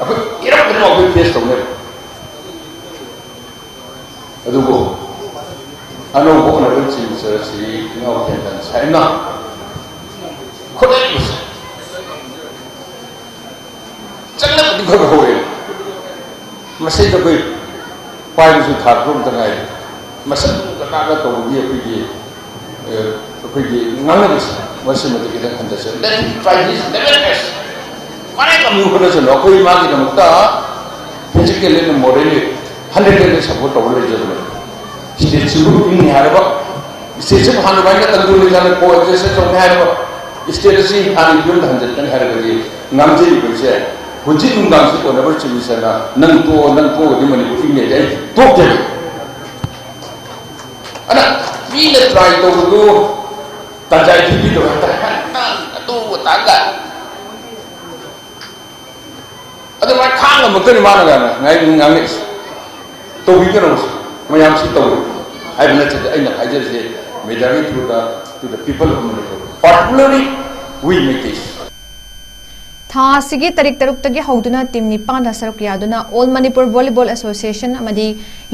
ꯑꯩꯈꯣꯏ ꯏꯔꯝ ꯈꯨꯗꯤꯡꯃꯛ ꯑꯩꯈꯣꯏ ꯐꯦꯁ ꯇꯧꯅꯦꯕ꯫ ꯑꯗꯨꯕꯨ ꯑꯅꯧꯕ ꯑꯣꯅꯔꯦꯕꯜ ꯆꯤꯐ ꯃꯤꯅꯤꯁꯇꯔ ꯁ꯭ꯔꯤ ꯏꯉꯥꯎ ꯊꯦꯟꯗꯟ ꯁꯥꯍꯦꯕꯅ ꯈꯨꯗꯛꯇ ꯆꯪꯂꯛꯄꯗꯤ ꯈꯔ ꯍꯧꯔꯦ꯫ ꯃꯁꯤꯗ ꯑꯩꯈꯣꯏ ꯄꯥꯏꯕꯁꯨ ꯊꯥ ꯇꯔꯨꯛꯇ ꯉꯥꯏꯔꯦ꯫ ꯃꯁꯛ ꯀꯅꯥꯒ ꯇꯧꯕꯒꯤ ꯑꯩꯈꯣꯏꯒꯤ ꯑꯩꯈꯣꯏꯒꯤ ꯉꯥꯡꯅꯕꯁꯦ ꯃꯁꯤꯃꯗꯤ ꯈꯤꯇꯪ ꯍꯟꯊꯁꯦ꯫ Let him try his level best. ꯐꯔꯦ, ꯉꯝꯅꯕ ꯍꯣꯠꯅꯁꯅꯨ꯫ ꯑꯩꯈꯣꯏ ꯃꯥꯒꯤꯗꯃꯛꯇ physically and morally hundred percent support ꯇꯧꯕ ꯂꯩꯖꯕꯅꯦ꯫ ꯁ꯭ꯇꯦꯠꯁꯤꯕꯨ ꯏꯪꯅꯤ ꯍꯥꯏꯔꯕ, ꯁ꯭ꯇꯦꯠꯁꯤꯕꯨ ꯍꯥꯟꯅ ꯑꯗꯨꯃꯥꯏꯅ ꯇꯪꯗꯨ ꯂꯩꯇꯥꯅ ꯀꯣ ꯑꯦꯛꯖꯤꯁ ꯇꯧꯅꯤ ꯍꯥꯏꯔꯕ, ꯁ꯭ꯇꯦꯠ ꯑꯁꯤ ꯍꯥꯟꯅꯒꯤ ꯐꯤꯕꯝꯗ ꯍꯟꯖꯤꯟꯒꯅꯤ ꯍꯥꯏꯔꯒꯗꯤ ꯉꯥꯡꯖꯔꯤꯕꯁꯦ ꯍꯧꯖꯤꯛ ꯅꯨꯡꯗꯥꯡꯁꯤ ꯑꯣꯅꯔꯦꯕꯜ ꯆꯤꯐ ꯃꯤꯅꯤꯁꯇꯔꯅ "ꯅꯪ ꯇꯣꯛꯑꯣ, ꯅꯪ ꯇꯣꯛꯑꯒꯗꯤ ꯃꯅꯤꯄꯨꯔ ꯏꯪꯅꯤ" ꯍꯥꯏꯗꯤ ꯑꯩ ꯇꯣꯛꯇꯦꯕ꯫ ꯑꯗ ꯃꯤꯅ ꯇ꯭ꯔꯥꯏ ꯇꯧꯕꯗꯨ ꯇꯟꯖꯥ ꯄꯤꯕꯤꯗꯕ ꯍꯥꯏꯇꯥꯔꯦ꯫ ꯍꯦꯛꯇ ꯑꯗꯨ ꯑꯗꯥꯒ ꯑꯗꯨꯃꯥꯏꯅ ꯈꯥꯡꯉꯝꯃꯛꯇꯅꯤ ꯃꯥꯅ ꯀꯥꯏꯅ ꯉꯥꯡ-, ꯉꯥꯡꯉꯛꯏꯁꯦ꯫ ꯇꯧꯕꯤꯒꯅꯨ꯫ ꯃꯌꯥꯝꯁꯤ ꯇꯧꯔꯦ ꯍꯥꯏꯕ ꯅꯠꯇꯦ꯫ ꯑꯩꯅ ꯍꯥꯏꯖꯔꯤꯁꯦ mediaꯒꯤ throughꯗ, to the people of Manipur, particularly we Meiteis꯫ ꯊꯥ ꯑꯁꯤꯒꯤ ꯇꯥꯔꯤꯛ ꯇꯔꯨꯛꯇꯒꯤ ꯍꯧꯗꯨꯅ ꯇꯤꯝ ꯅꯤꯄꯥꯟꯗ ꯁꯔꯨꯛ ꯌꯥꯗꯨꯅ All Manipur Volleyball Association ꯑꯃꯗꯤ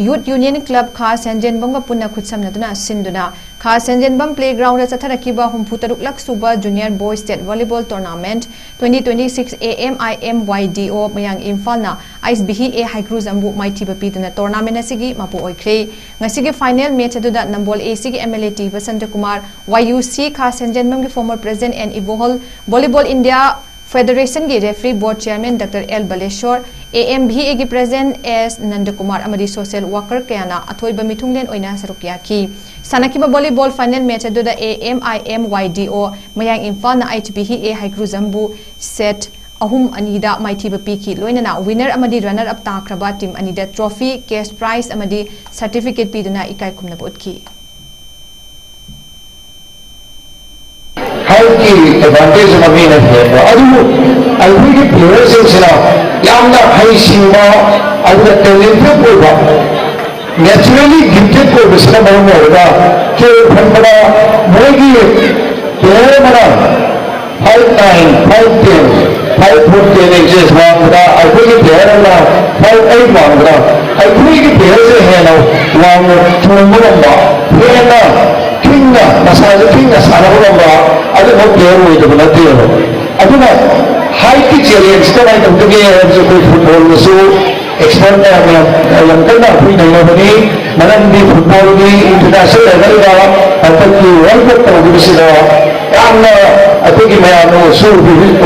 Youth Union Club ꯈꯥ ꯁꯦꯟꯖꯦꯟꯕꯝꯒ ꯄꯨꯟꯅ ꯈꯨꯠꯁꯝꯅꯗꯨꯅ ꯁꯤꯟꯗꯨꯅ ꯈꯥ ꯁꯦꯟꯖꯦꯟꯕꯝ playgroundꯗ ꯆꯠꯊꯔꯛꯈꯤꯕ ꯍꯨꯝꯐꯨ ꯇꯔꯨꯛꯂꯛ ꯁꯨꯕ Junior Boys State Volleyball Tournament twenty twenty-six A M I M Y D O ꯃꯌꯥꯡ ꯏꯝꯐꯥꯜꯅ ꯑꯩꯆ ꯕꯤ ꯍꯤ ꯑꯦ ꯍꯩꯀ꯭ꯔꯨꯖꯝꯕꯨ ꯃꯥꯏꯊꯤꯕ ꯄꯤꯗꯨꯅ tournamentꯅ ꯑꯁꯤꯒꯤ ꯃꯄꯨ ꯑꯣꯏꯈ꯭ꯔꯦ꯫ ꯉꯁꯤꯒꯤ final match ꯑꯗꯨꯗ ꯅꯝꯕꯣꯜ ꯑꯦ ꯁꯤꯒꯤ M L A T Basanta Kumar, Y U C ꯈꯥ ꯁꯦꯟꯖꯦꯟꯕꯝꯒꯤ former president N Ibohal, Volleyball India Federationꯒꯤ referee board chairman Doctor L Baleshwor, A M V ꯑꯦꯒꯤ president ꯑꯦꯁ ꯅꯟꯗꯀꯨꯃꯥꯔ ꯑꯃꯗꯤ social worker ꯀꯌꯥꯅ ꯑꯊꯣꯏꯕ ꯃꯤꯊꯨꯡꯂꯦꯟ ꯑꯣꯏꯅ ꯁꯔꯨꯛ ꯌꯥꯈꯤ꯫ ꯁꯥꯟꯅꯈꯤꯕ volleyball final match ꯑꯗꯨꯗ A M I M Y D O ꯃꯌꯥꯡ ꯏꯝꯐꯥꯜꯅ ꯑꯩꯆ ꯕꯤ ꯍꯤ ꯑꯦ ꯍꯩꯀ꯭ꯔꯨꯖꯝꯕꯨ set ꯑꯍꯨꯝ ꯑꯅꯤꯗ ꯃꯥꯏꯊꯤꯕ ꯄꯤꯈꯤ꯫ ꯂꯣꯏꯅꯅ winner ꯑꯃꯗꯤ runner up ꯇꯥꯈ꯭ꯔꯕ team ꯑꯅꯤꯗ trophy, cash prize ꯑꯃꯗꯤ certificate ꯄꯤꯗꯨꯅ ꯏꯀꯥꯏ ꯈꯨꯝꯅꯕ ꯎꯠꯈꯤ꯫ ꯍꯦꯜꯠꯀꯤ ꯑꯦꯗꯚꯥꯟꯇꯦꯖ ꯑꯃ ꯃꯤꯅ ꯍꯦꯟꯕ, ꯑꯗꯨꯕꯨ ꯑꯩꯈꯣꯏꯒꯤ ꯄ꯭ꯂꯦꯌꯔꯁꯤꯡꯁꯤꯅ ꯌꯥꯝꯅ ꯍꯩꯁꯤꯡꯕ, ꯑꯗꯨꯒ ꯇꯦꯂꯦꯟꯇꯦꯠ ꯑꯣꯏꯕ, ꯅꯦꯆꯔꯦꯂꯤ ꯒꯤꯐꯇꯦꯠ ꯑꯣꯏꯕꯁꯤꯅ ꯃꯔꯝ ꯑꯣꯏꯔꯒ ꯀꯦꯔꯣ ꯐꯟꯕꯗ ꯃꯣꯏꯒꯤ ꯄ꯭ꯂꯦꯌꯔ ꯑꯃꯅ five nine, five ten, five five foot ten inches ꯋꯥꯡꯕꯗ ꯑꯩꯈꯣꯏꯒꯤ ꯄ꯭ꯂꯦꯌꯔ ꯑꯃꯅ ꯐꯥꯏꯚ ꯑꯩꯠ ꯋꯥꯡꯕꯗ ꯑꯩꯈꯣꯏꯒꯤ ꯄ꯭ꯂꯦꯌꯔꯁꯦ ꯍꯦꯟꯅ ꯋꯥꯡꯅ ꯊꯣꯡꯕ ꯉꯝꯕ, ꯍꯦꯟꯅ ꯈꯤꯡꯅ, ꯃꯁꯥꯁꯦ ꯈꯤꯡꯅ ꯁꯥꯟꯅꯕ ꯉꯝꯕ ꯑꯗꯨꯒꯨꯝꯕ ꯄ꯭ꯂꯦꯌꯔ ꯑꯣꯏꯗꯕ ꯅꯠꯇꯦꯕ꯫ ꯑꯗꯨꯅ ꯍꯥꯏꯠꯀꯤ ꯆꯦꯂꯦꯟꯖ ꯀꯃꯥꯏꯅ ꯇꯧꯒꯦ ꯍꯥꯏꯕꯁꯦ ꯑꯩꯈꯣꯏ ꯐꯨꯠꯕꯣꯜꯗꯁꯨ ꯑꯦꯛꯁꯄꯔꯠ ꯃꯌꯥꯝ ꯌꯥꯝ, ꯌꯥꯝ ꯀꯟꯅ ꯑꯩꯈꯣꯏ ꯅꯩꯅꯕꯅꯤ꯫ ꯃꯔꯝꯗꯤ ꯐꯨꯠꯕꯣꯜꯒꯤ ꯏꯟꯇꯔꯅꯦꯁꯅꯦꯜ ꯂꯦꯚꯦꯜꯗ ꯍꯟꯗꯛꯀꯤ ꯋꯥꯔꯜ ꯀꯞ ꯇꯧꯈꯤꯕꯁꯤꯗ ꯌꯥꯝꯅ ꯑꯩꯈꯣꯏꯒꯤ ꯃꯌꯥꯝꯅꯁꯨ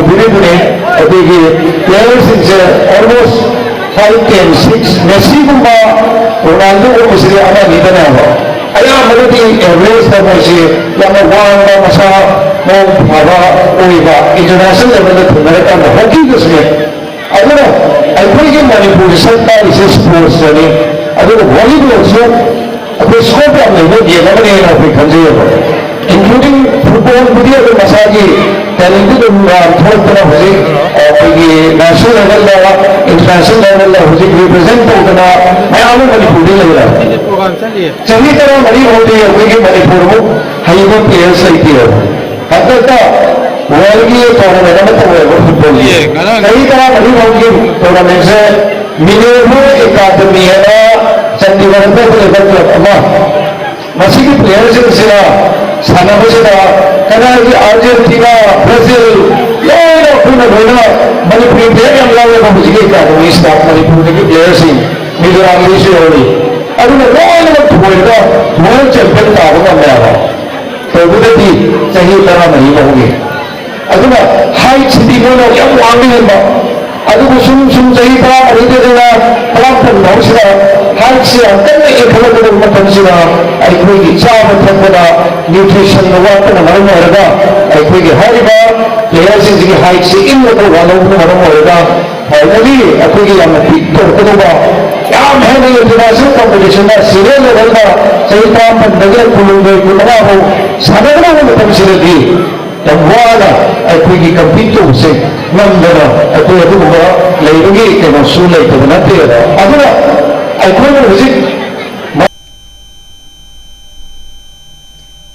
ꯎꯕꯤꯔꯤꯕꯅꯤ꯫ ꯑꯩꯈꯣꯏꯒꯤ ꯄ꯭ꯂꯦꯌꯔꯁꯤꯡꯁꯦ ꯑꯣꯜꯃꯣꯁ ꯐꯥꯏꯚ ꯇꯦꯟ ꯁꯤꯛꯁ, ꯃꯦꯁꯤꯒꯨꯝꯕ, ꯔꯣꯅꯥꯜꯗꯣꯒꯨꯝꯕꯁꯤꯗꯤ ꯑꯃ ꯑꯅꯤꯗꯅꯦꯕ꯫ ꯑꯌꯥꯝꯕꯅꯗꯤ ꯑꯦꯚꯔꯦꯖꯇ ꯃꯣꯏꯁꯤ ꯌꯥꯝꯅ ꯋꯥꯡꯕ, ꯃꯁꯥ ꯃꯎ ꯐꯕ ꯑꯣꯏꯕ, ꯏꯟꯇꯔꯅꯦꯁꯅꯦꯜ ꯂꯦꯚꯦꯜꯗ ꯊꯦꯡꯅꯔꯀꯥꯟꯗ ꯍꯣꯀꯤꯗꯁꯨꯅꯦ꯫ ꯑꯗꯨꯅ ꯑꯩꯈꯣꯏꯒꯤ ꯃꯅꯤꯄꯨꯔꯗ ꯁꯛ ꯇꯥꯛꯏꯁꯦ ꯁ꯭ꯄꯣꯔꯠꯁꯇꯅꯤ꯫ ꯑꯗꯨꯒ ꯚꯣꯂꯤꯕꯣꯜꯁꯨ ꯑꯩꯈꯣꯏ ꯁ꯭ꯀꯣꯞ ꯌꯥꯝ ꯂꯩꯕ ꯒꯦꯝ ꯑꯃꯅꯦꯅ ꯑꯩꯈꯣꯏ ꯈꯟꯖꯩꯌꯦꯕ꯫ ꯏꯟꯀ꯭ꯂꯨꯗꯤꯡ ꯐꯨꯠꯕꯣꯜꯕꯨꯗꯤ ꯑꯗꯨꯝ ꯃꯁꯥꯒꯤ ꯇꯦꯂꯦꯟꯠꯇꯤ ꯑꯗꯨꯝ, ꯑ, ꯊꯣꯛꯂꯛꯇꯅ ꯍꯧꯖꯤꯛ, ꯑ, ꯑꯩꯈꯣꯏꯒꯤ ꯅꯦꯁꯅꯦꯜ ꯂꯦꯚꯦꯜꯗ, ꯏꯟꯇꯔꯅꯦꯁꯅꯦꯜ ꯂꯦꯚꯦꯜꯗ ꯍꯧꯖꯤꯛ ꯔꯤꯄ꯭ꯔꯖꯦꯟꯠ ꯇꯧꯗꯅ ꯃꯌꯥꯝ ꯑꯃ ꯃꯅꯤꯄꯨꯔꯗ ꯂꯩꯔꯦ꯫ ꯆꯍꯤ ꯇꯔꯥꯃꯔꯤ ꯐꯥꯎꯗꯤ ꯑꯩꯈꯣꯏꯒꯤ ꯃꯅꯤꯄꯨꯔꯃꯨꯛ ꯍꯩꯕ ꯄ꯭ꯂꯦꯌꯔꯁ ꯂꯩꯇꯦꯕ꯫ ꯍꯟꯗꯛꯇ ꯋꯥꯔꯜꯒꯤ ꯇꯣꯔꯅꯥꯃꯦꯟ ꯑꯃ ꯇꯧꯋꯦꯕ ꯐꯨꯠꯕꯣꯜꯒꯤ꯫ ꯆꯍꯤ ꯇꯔꯥꯃꯔꯤ ꯐꯥꯎꯒꯤ ꯇꯣꯔꯅꯥꯃꯦꯟꯁꯦ ꯃꯤꯅꯔꯚꯥ ꯑꯦꯀꯥꯗꯃꯤ ꯍꯥꯏꯅ ꯆꯥꯟꯗꯤꯒꯔꯗ ꯂꯩꯕ ꯀ꯭ꯂꯕ ꯑꯃ, ꯃꯁꯤꯒꯤ ꯄ꯭ꯂꯦꯌꯔꯁꯤꯡꯁꯤꯅ ꯁꯥꯟꯅꯕꯁꯤꯗ ꯀꯅꯥꯒꯤ ꯑꯥꯔꯖꯦꯟꯇꯤꯅꯥ, ꯕ꯭ꯔꯥꯖꯤꯜ, ꯂꯣꯏꯅ ꯑꯩꯈꯣꯏꯅ ꯂꯣꯏꯅ ꯃꯅꯤꯄꯨꯔꯤ ꯄ꯭ꯂꯦꯌꯔ ꯌꯥꯝ ꯌꯥꯎꯋꯦꯕ ꯍꯧꯖꯤꯛꯀꯤ ꯑꯦꯀꯥꯗꯃꯤꯁꯤꯗ꯫ ꯃꯅꯤꯄꯨꯔꯗꯒꯤ ꯄ꯭ꯂꯦꯌꯔꯁꯤꯡ, ꯃꯤꯖꯣꯔꯥꯝꯗꯒꯤꯁꯨ ꯌꯥꯎꯔꯤ꯫ ꯑꯗꯨꯅ ꯂꯣꯏꯅꯃꯛ ꯊꯣꯏꯔꯒ ꯋꯥꯔꯜ ꯆꯦꯝꯄꯤꯌꯟ ꯇꯥꯕ ꯉꯝꯃꯦ ꯍꯥꯏꯕ꯫ ꯇꯧꯕꯗꯗꯤ ꯆꯍꯤ ꯇꯔꯥꯃꯔꯤ ꯐꯥꯎꯒꯤ꯫ ꯑꯗꯨꯅ ꯍꯥꯏꯠꯁꯤꯗꯤ ꯃꯣꯏꯅ ꯌꯥꯝ ꯋꯥꯡꯅ ꯍꯦꯟꯕ꯫ ꯑꯗꯨꯕꯨ ꯁꯨꯝ ꯁꯨꯝ ꯆꯍꯤ ꯇꯔꯥꯃꯔꯤꯗꯒꯤꯅ ꯇꯔꯥꯃꯥꯄꯟ ꯐꯥꯎꯁꯤꯗ ꯍꯥꯏꯠꯁꯤ ꯌꯥꯝ ꯀꯟꯅ ꯍꯦꯟꯒꯠꯂꯛꯀꯗꯕ ꯃꯇꯝꯁꯤꯗ ꯑꯩꯈꯣꯏꯒꯤ ꯆꯥꯕ ꯊꯛꯄꯗ ꯅ꯭ꯌꯨꯇ꯭ꯔꯤꯁꯟꯗ ꯋꯥꯠꯄꯅ ꯃꯔꯝ ꯑꯣꯏꯔꯒ ꯑꯩꯈꯣꯏꯒꯤ ꯍꯥꯏꯔꯤꯕ ꯄ꯭ꯂꯦꯌꯔꯁꯤꯡꯁꯤꯒꯤ ꯍꯥꯏꯠꯁꯤ ꯏꯟꯕꯗ ꯋꯥꯠꯍꯧꯕꯅ ꯃꯔꯝ ꯑꯣꯏꯔꯒ ꯐꯥꯏꯅꯦꯜꯂꯤ ꯑꯩꯈꯣꯏꯒꯤ ꯌꯥꯝꯅ ꯄꯤꯛ ꯇꯧꯔꯛꯀꯗꯧꯕ, ꯌꯥꯝ ꯍꯦꯟꯅ ꯏꯟꯇꯔꯅꯦꯁꯅꯦꯜ ꯀꯝꯄꯤꯇꯤꯁꯟꯗ ꯁꯤꯅꯤꯌꯔ ꯂꯦꯚꯦꯜꯗ ꯆꯍꯤ ꯇꯔꯥꯃꯥꯄꯟꯗꯒꯤ ꯀꯨꯟꯍꯨꯝꯗꯣꯏ, ꯀꯨꯟꯃꯉꯥ ꯐꯥꯎ ꯁꯥꯟꯅꯒꯗꯧꯕ ꯃꯇꯝꯁꯤꯗꯗꯤ ꯌꯥꯝ ꯋꯥꯅ ꯑꯩꯈꯣꯏꯒꯤ ꯀꯝꯄꯤꯠ ꯇꯧꯕꯁꯦ ꯉꯝꯗꯅ ꯑꯩꯈꯣꯏ ꯑꯗꯨꯒꯨꯝꯕ ꯂꯩꯕꯒꯤ ꯀꯩꯅꯣꯁꯨ ꯂꯩꯇꯕ ꯅꯠꯇꯦ꯫ ꯑꯗꯨꯅ ꯑꯩꯈꯣꯏꯅ ꯍꯧꯖꯤꯛ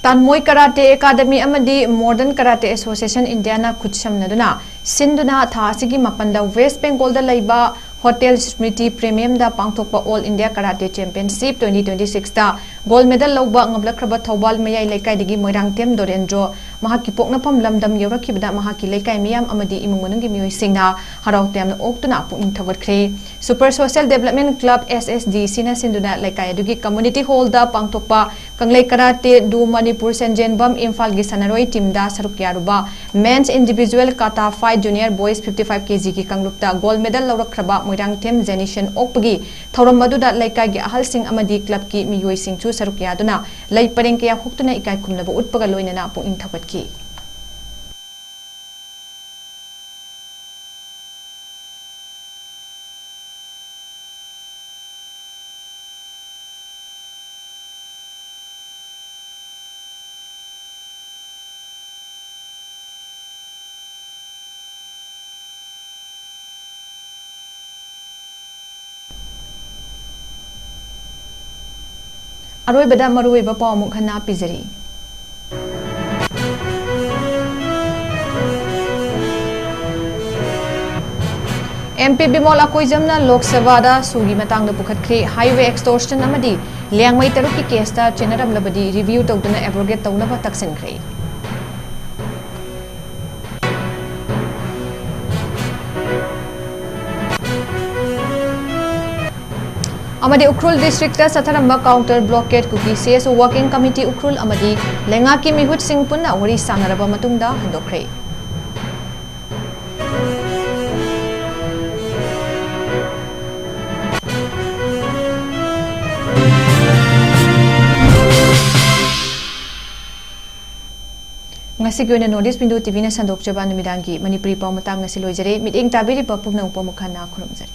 ꯇꯥꯟꯃꯣꯏ ꯀꯔꯥꯇꯦ ꯑꯦꯀꯥꯗꯃꯤ ꯑꯃꯗꯤ ꯃꯣꯗꯔꯟ ꯀꯔꯥꯇꯦ ꯑꯦꯁꯣꯁꯤꯌꯦꯁꯟ ꯏꯟꯗꯤꯌꯥꯅ ꯈꯨꯠꯁꯝꯅꯗꯨꯅ ꯁꯤꯟꯗꯨꯅ ꯊꯥ ꯑꯁꯤꯒꯤ ꯃꯥꯄꯟꯗ ꯋꯦꯁ ꯕꯦꯡꯒꯣꯜꯗ ꯂꯩꯕ ꯍꯣꯇꯦꯜ ꯁ꯭ꯃ꯭ꯔꯤꯇꯤ ꯄ꯭ꯔꯤꯃꯤꯌꯝꯗ ꯄꯥꯡꯊꯣꯛꯄ all India karate championship twenty twenty ꯁꯤꯛꯁꯇ ꯒꯣꯜ ꯃꯦꯗꯜ ꯂꯧꯕ ꯉꯝꯂꯛꯈ꯭ꯔꯕ ꯊꯧꯕꯥꯜ ꯃꯌꯥꯏ ꯂꯩꯀꯥꯏꯗꯒꯤ ꯃꯣꯏꯔꯥꯡꯊꯦꯝ ꯗꯣꯔꯦꯟꯗ꯭ꯔꯣ ꯃꯍꯥꯛꯀꯤ ꯄꯣꯛꯅꯐꯝ ꯂꯝꯗꯝ ꯌꯧꯔꯛꯈꯤꯕꯗ ꯃꯍꯥꯛꯀꯤ ꯂꯩꯀꯥꯏ ꯃꯤꯌꯥꯝ ꯑꯃꯗꯤ ꯏꯃꯨꯡ ꯃꯅꯨꯡꯒꯤ ꯃꯤꯑꯣꯏꯁꯤꯡꯅ ꯍꯔꯥꯎ ꯇꯌꯥꯝꯅ ꯑꯣꯛꯇꯨꯅ ꯄꯨꯛꯅꯤꯡ ꯊꯧꯒꯠꯈ꯭ꯔꯦ꯫ ꯁꯨꯄꯔ ꯁꯣꯁꯤꯌꯦꯜ ꯗꯦꯕꯂꯞꯃꯦꯟ ꯀ꯭ꯂꯕ, ꯑꯦꯁ ꯑꯦꯁ ꯗꯤ ꯁꯤꯅ ꯁꯤꯟꯗꯨꯅ ꯂꯩꯀꯥꯏ ꯑꯗꯨꯒꯤ ꯀꯝꯃ꯭ꯌꯨꯅꯤꯇꯤ ꯍꯣꯜꯗ ꯄꯥꯡꯊꯣꯛꯄ ꯀꯪꯂꯩ ꯀꯔꯥꯇꯦ ꯗꯨ ꯃꯅꯤꯄꯨꯔ ꯁꯟꯖꯦꯟꯕꯝ ꯏꯝꯐꯥꯜꯒꯤ ꯁꯥꯟꯅꯔꯣꯏ ꯇꯤꯝꯗ ꯁꯔꯨꯛ ꯌꯥꯔꯨꯕ men's individual kata fight junior boys fifty five ꯀꯦꯖꯤꯒꯤ ꯀꯥꯡꯂꯨꯞꯇ ꯒꯣꯜ ꯃꯦꯗꯜ ꯂꯧꯔꯛꯈ꯭ꯔꯕ ꯃꯣꯏꯔꯥꯡꯊꯦꯝ ꯖꯦꯅꯤꯁꯟ ꯑꯣꯛꯄꯒꯤ ꯊꯧꯔꯝ ꯑꯗꯨꯗ ꯂꯩꯀꯥꯏꯒꯤ ꯑꯍꯜꯁꯤꯡ ꯑꯃꯗꯤ ꯀ꯭ꯂꯕꯀꯤ ꯃꯤꯑꯣꯏꯁꯤꯡꯁꯨ ꯁꯔꯨꯛ ꯌꯥꯗꯨꯅ ꯂꯩ ꯄꯔꯦꯡ ꯀꯌꯥ ꯍꯨꯛꯇꯨꯅ ꯏꯀꯥꯏ ꯈꯨꯝꯅꯕ ꯎꯠꯄꯒ ꯂꯣꯏꯅꯅ ꯄꯨꯛꯅꯤꯡ ꯊꯧꯒꯠꯈꯤ꯫ ꯑꯔꯣꯏꯕꯗ ꯃꯔꯨꯑꯣꯏꯕ ꯄꯥꯎ ꯑꯃꯨꯛ ꯍꯟꯅ ꯄꯤꯖꯔꯤ꯫ ꯑꯦꯝ ꯄꯤ ꯕꯤꯃꯣꯜ ꯑꯀꯣꯏꯖꯝꯅ ꯂꯣꯛ ꯁꯚꯥꯗ ꯁꯨꯒꯤ ꯃꯇꯥꯡꯗ ꯄꯨꯈꯠꯈ꯭ꯔꯤ꯫ ꯍꯥꯏꯋꯦ ꯑꯦꯛꯁꯇꯣꯔꯁꯟ ꯑꯃꯗꯤ ꯂꯦꯡꯃꯩ ꯇꯔꯨꯛꯀꯤ ꯀꯦꯁꯇ ꯆꯦꯟꯅꯔꯝꯂꯕꯗꯤ ꯔꯤꯚ꯭ꯌꯨ ꯇꯧꯗꯨꯅ ꯑꯦꯕ꯭ꯔꯣꯒꯦꯠ ꯇꯧꯅꯕ ꯇꯛꯁꯤꯟꯈ꯭ꯔꯦ꯫ ꯑꯃꯗꯤ ꯎꯈ꯭ꯔꯨꯜ ꯗꯤꯁꯇ꯭ꯔꯤꯛꯇ ꯆꯠꯊꯔꯝꯕ ꯀꯥꯎꯟꯇꯔ ꯕ꯭ꯂꯣꯀꯦꯠ ꯀꯨꯀꯤ ꯁꯤ ꯑꯦꯁ ꯑꯣ ꯋꯥꯔꯀꯤꯡ ꯀꯃꯤꯇꯤ ꯎꯈ꯭ꯔꯨꯜ ꯑꯃꯗꯤ ꯂꯩꯉꯥꯛꯀꯤ ꯃꯤꯍꯨꯠꯁꯤꯡ ꯄꯨꯟꯅ ꯋꯥꯔꯤ ꯁꯥꯟꯅꯔꯕ ꯃꯇꯨꯡꯗ ꯍꯟꯗꯣꯛꯈ꯭ꯔꯦ꯫ ꯉꯁꯤꯒꯤ ꯑꯣꯏꯅ ꯅꯣꯔꯠ ꯏꯁ ꯋꯤꯟꯗꯣ ꯇꯤ ꯚꯤꯅ ꯁꯟꯗꯣꯛꯆꯕ ꯅꯨꯃꯤꯗꯥꯡꯒꯤ ꯃꯅꯤꯄꯨꯔꯤ ꯄꯥꯎ ꯃꯇꯥꯡ ꯑꯁꯤ ꯂꯣꯏꯖꯔꯦ꯫ ꯃꯤꯠꯌꯦꯡ ꯇꯥꯕꯤꯔꯤꯕ ꯄꯨꯝꯅꯃꯛꯄꯨ ꯑꯃꯨꯛ ꯍꯟꯅ ꯈꯨꯔꯨꯝꯖꯔꯤ꯫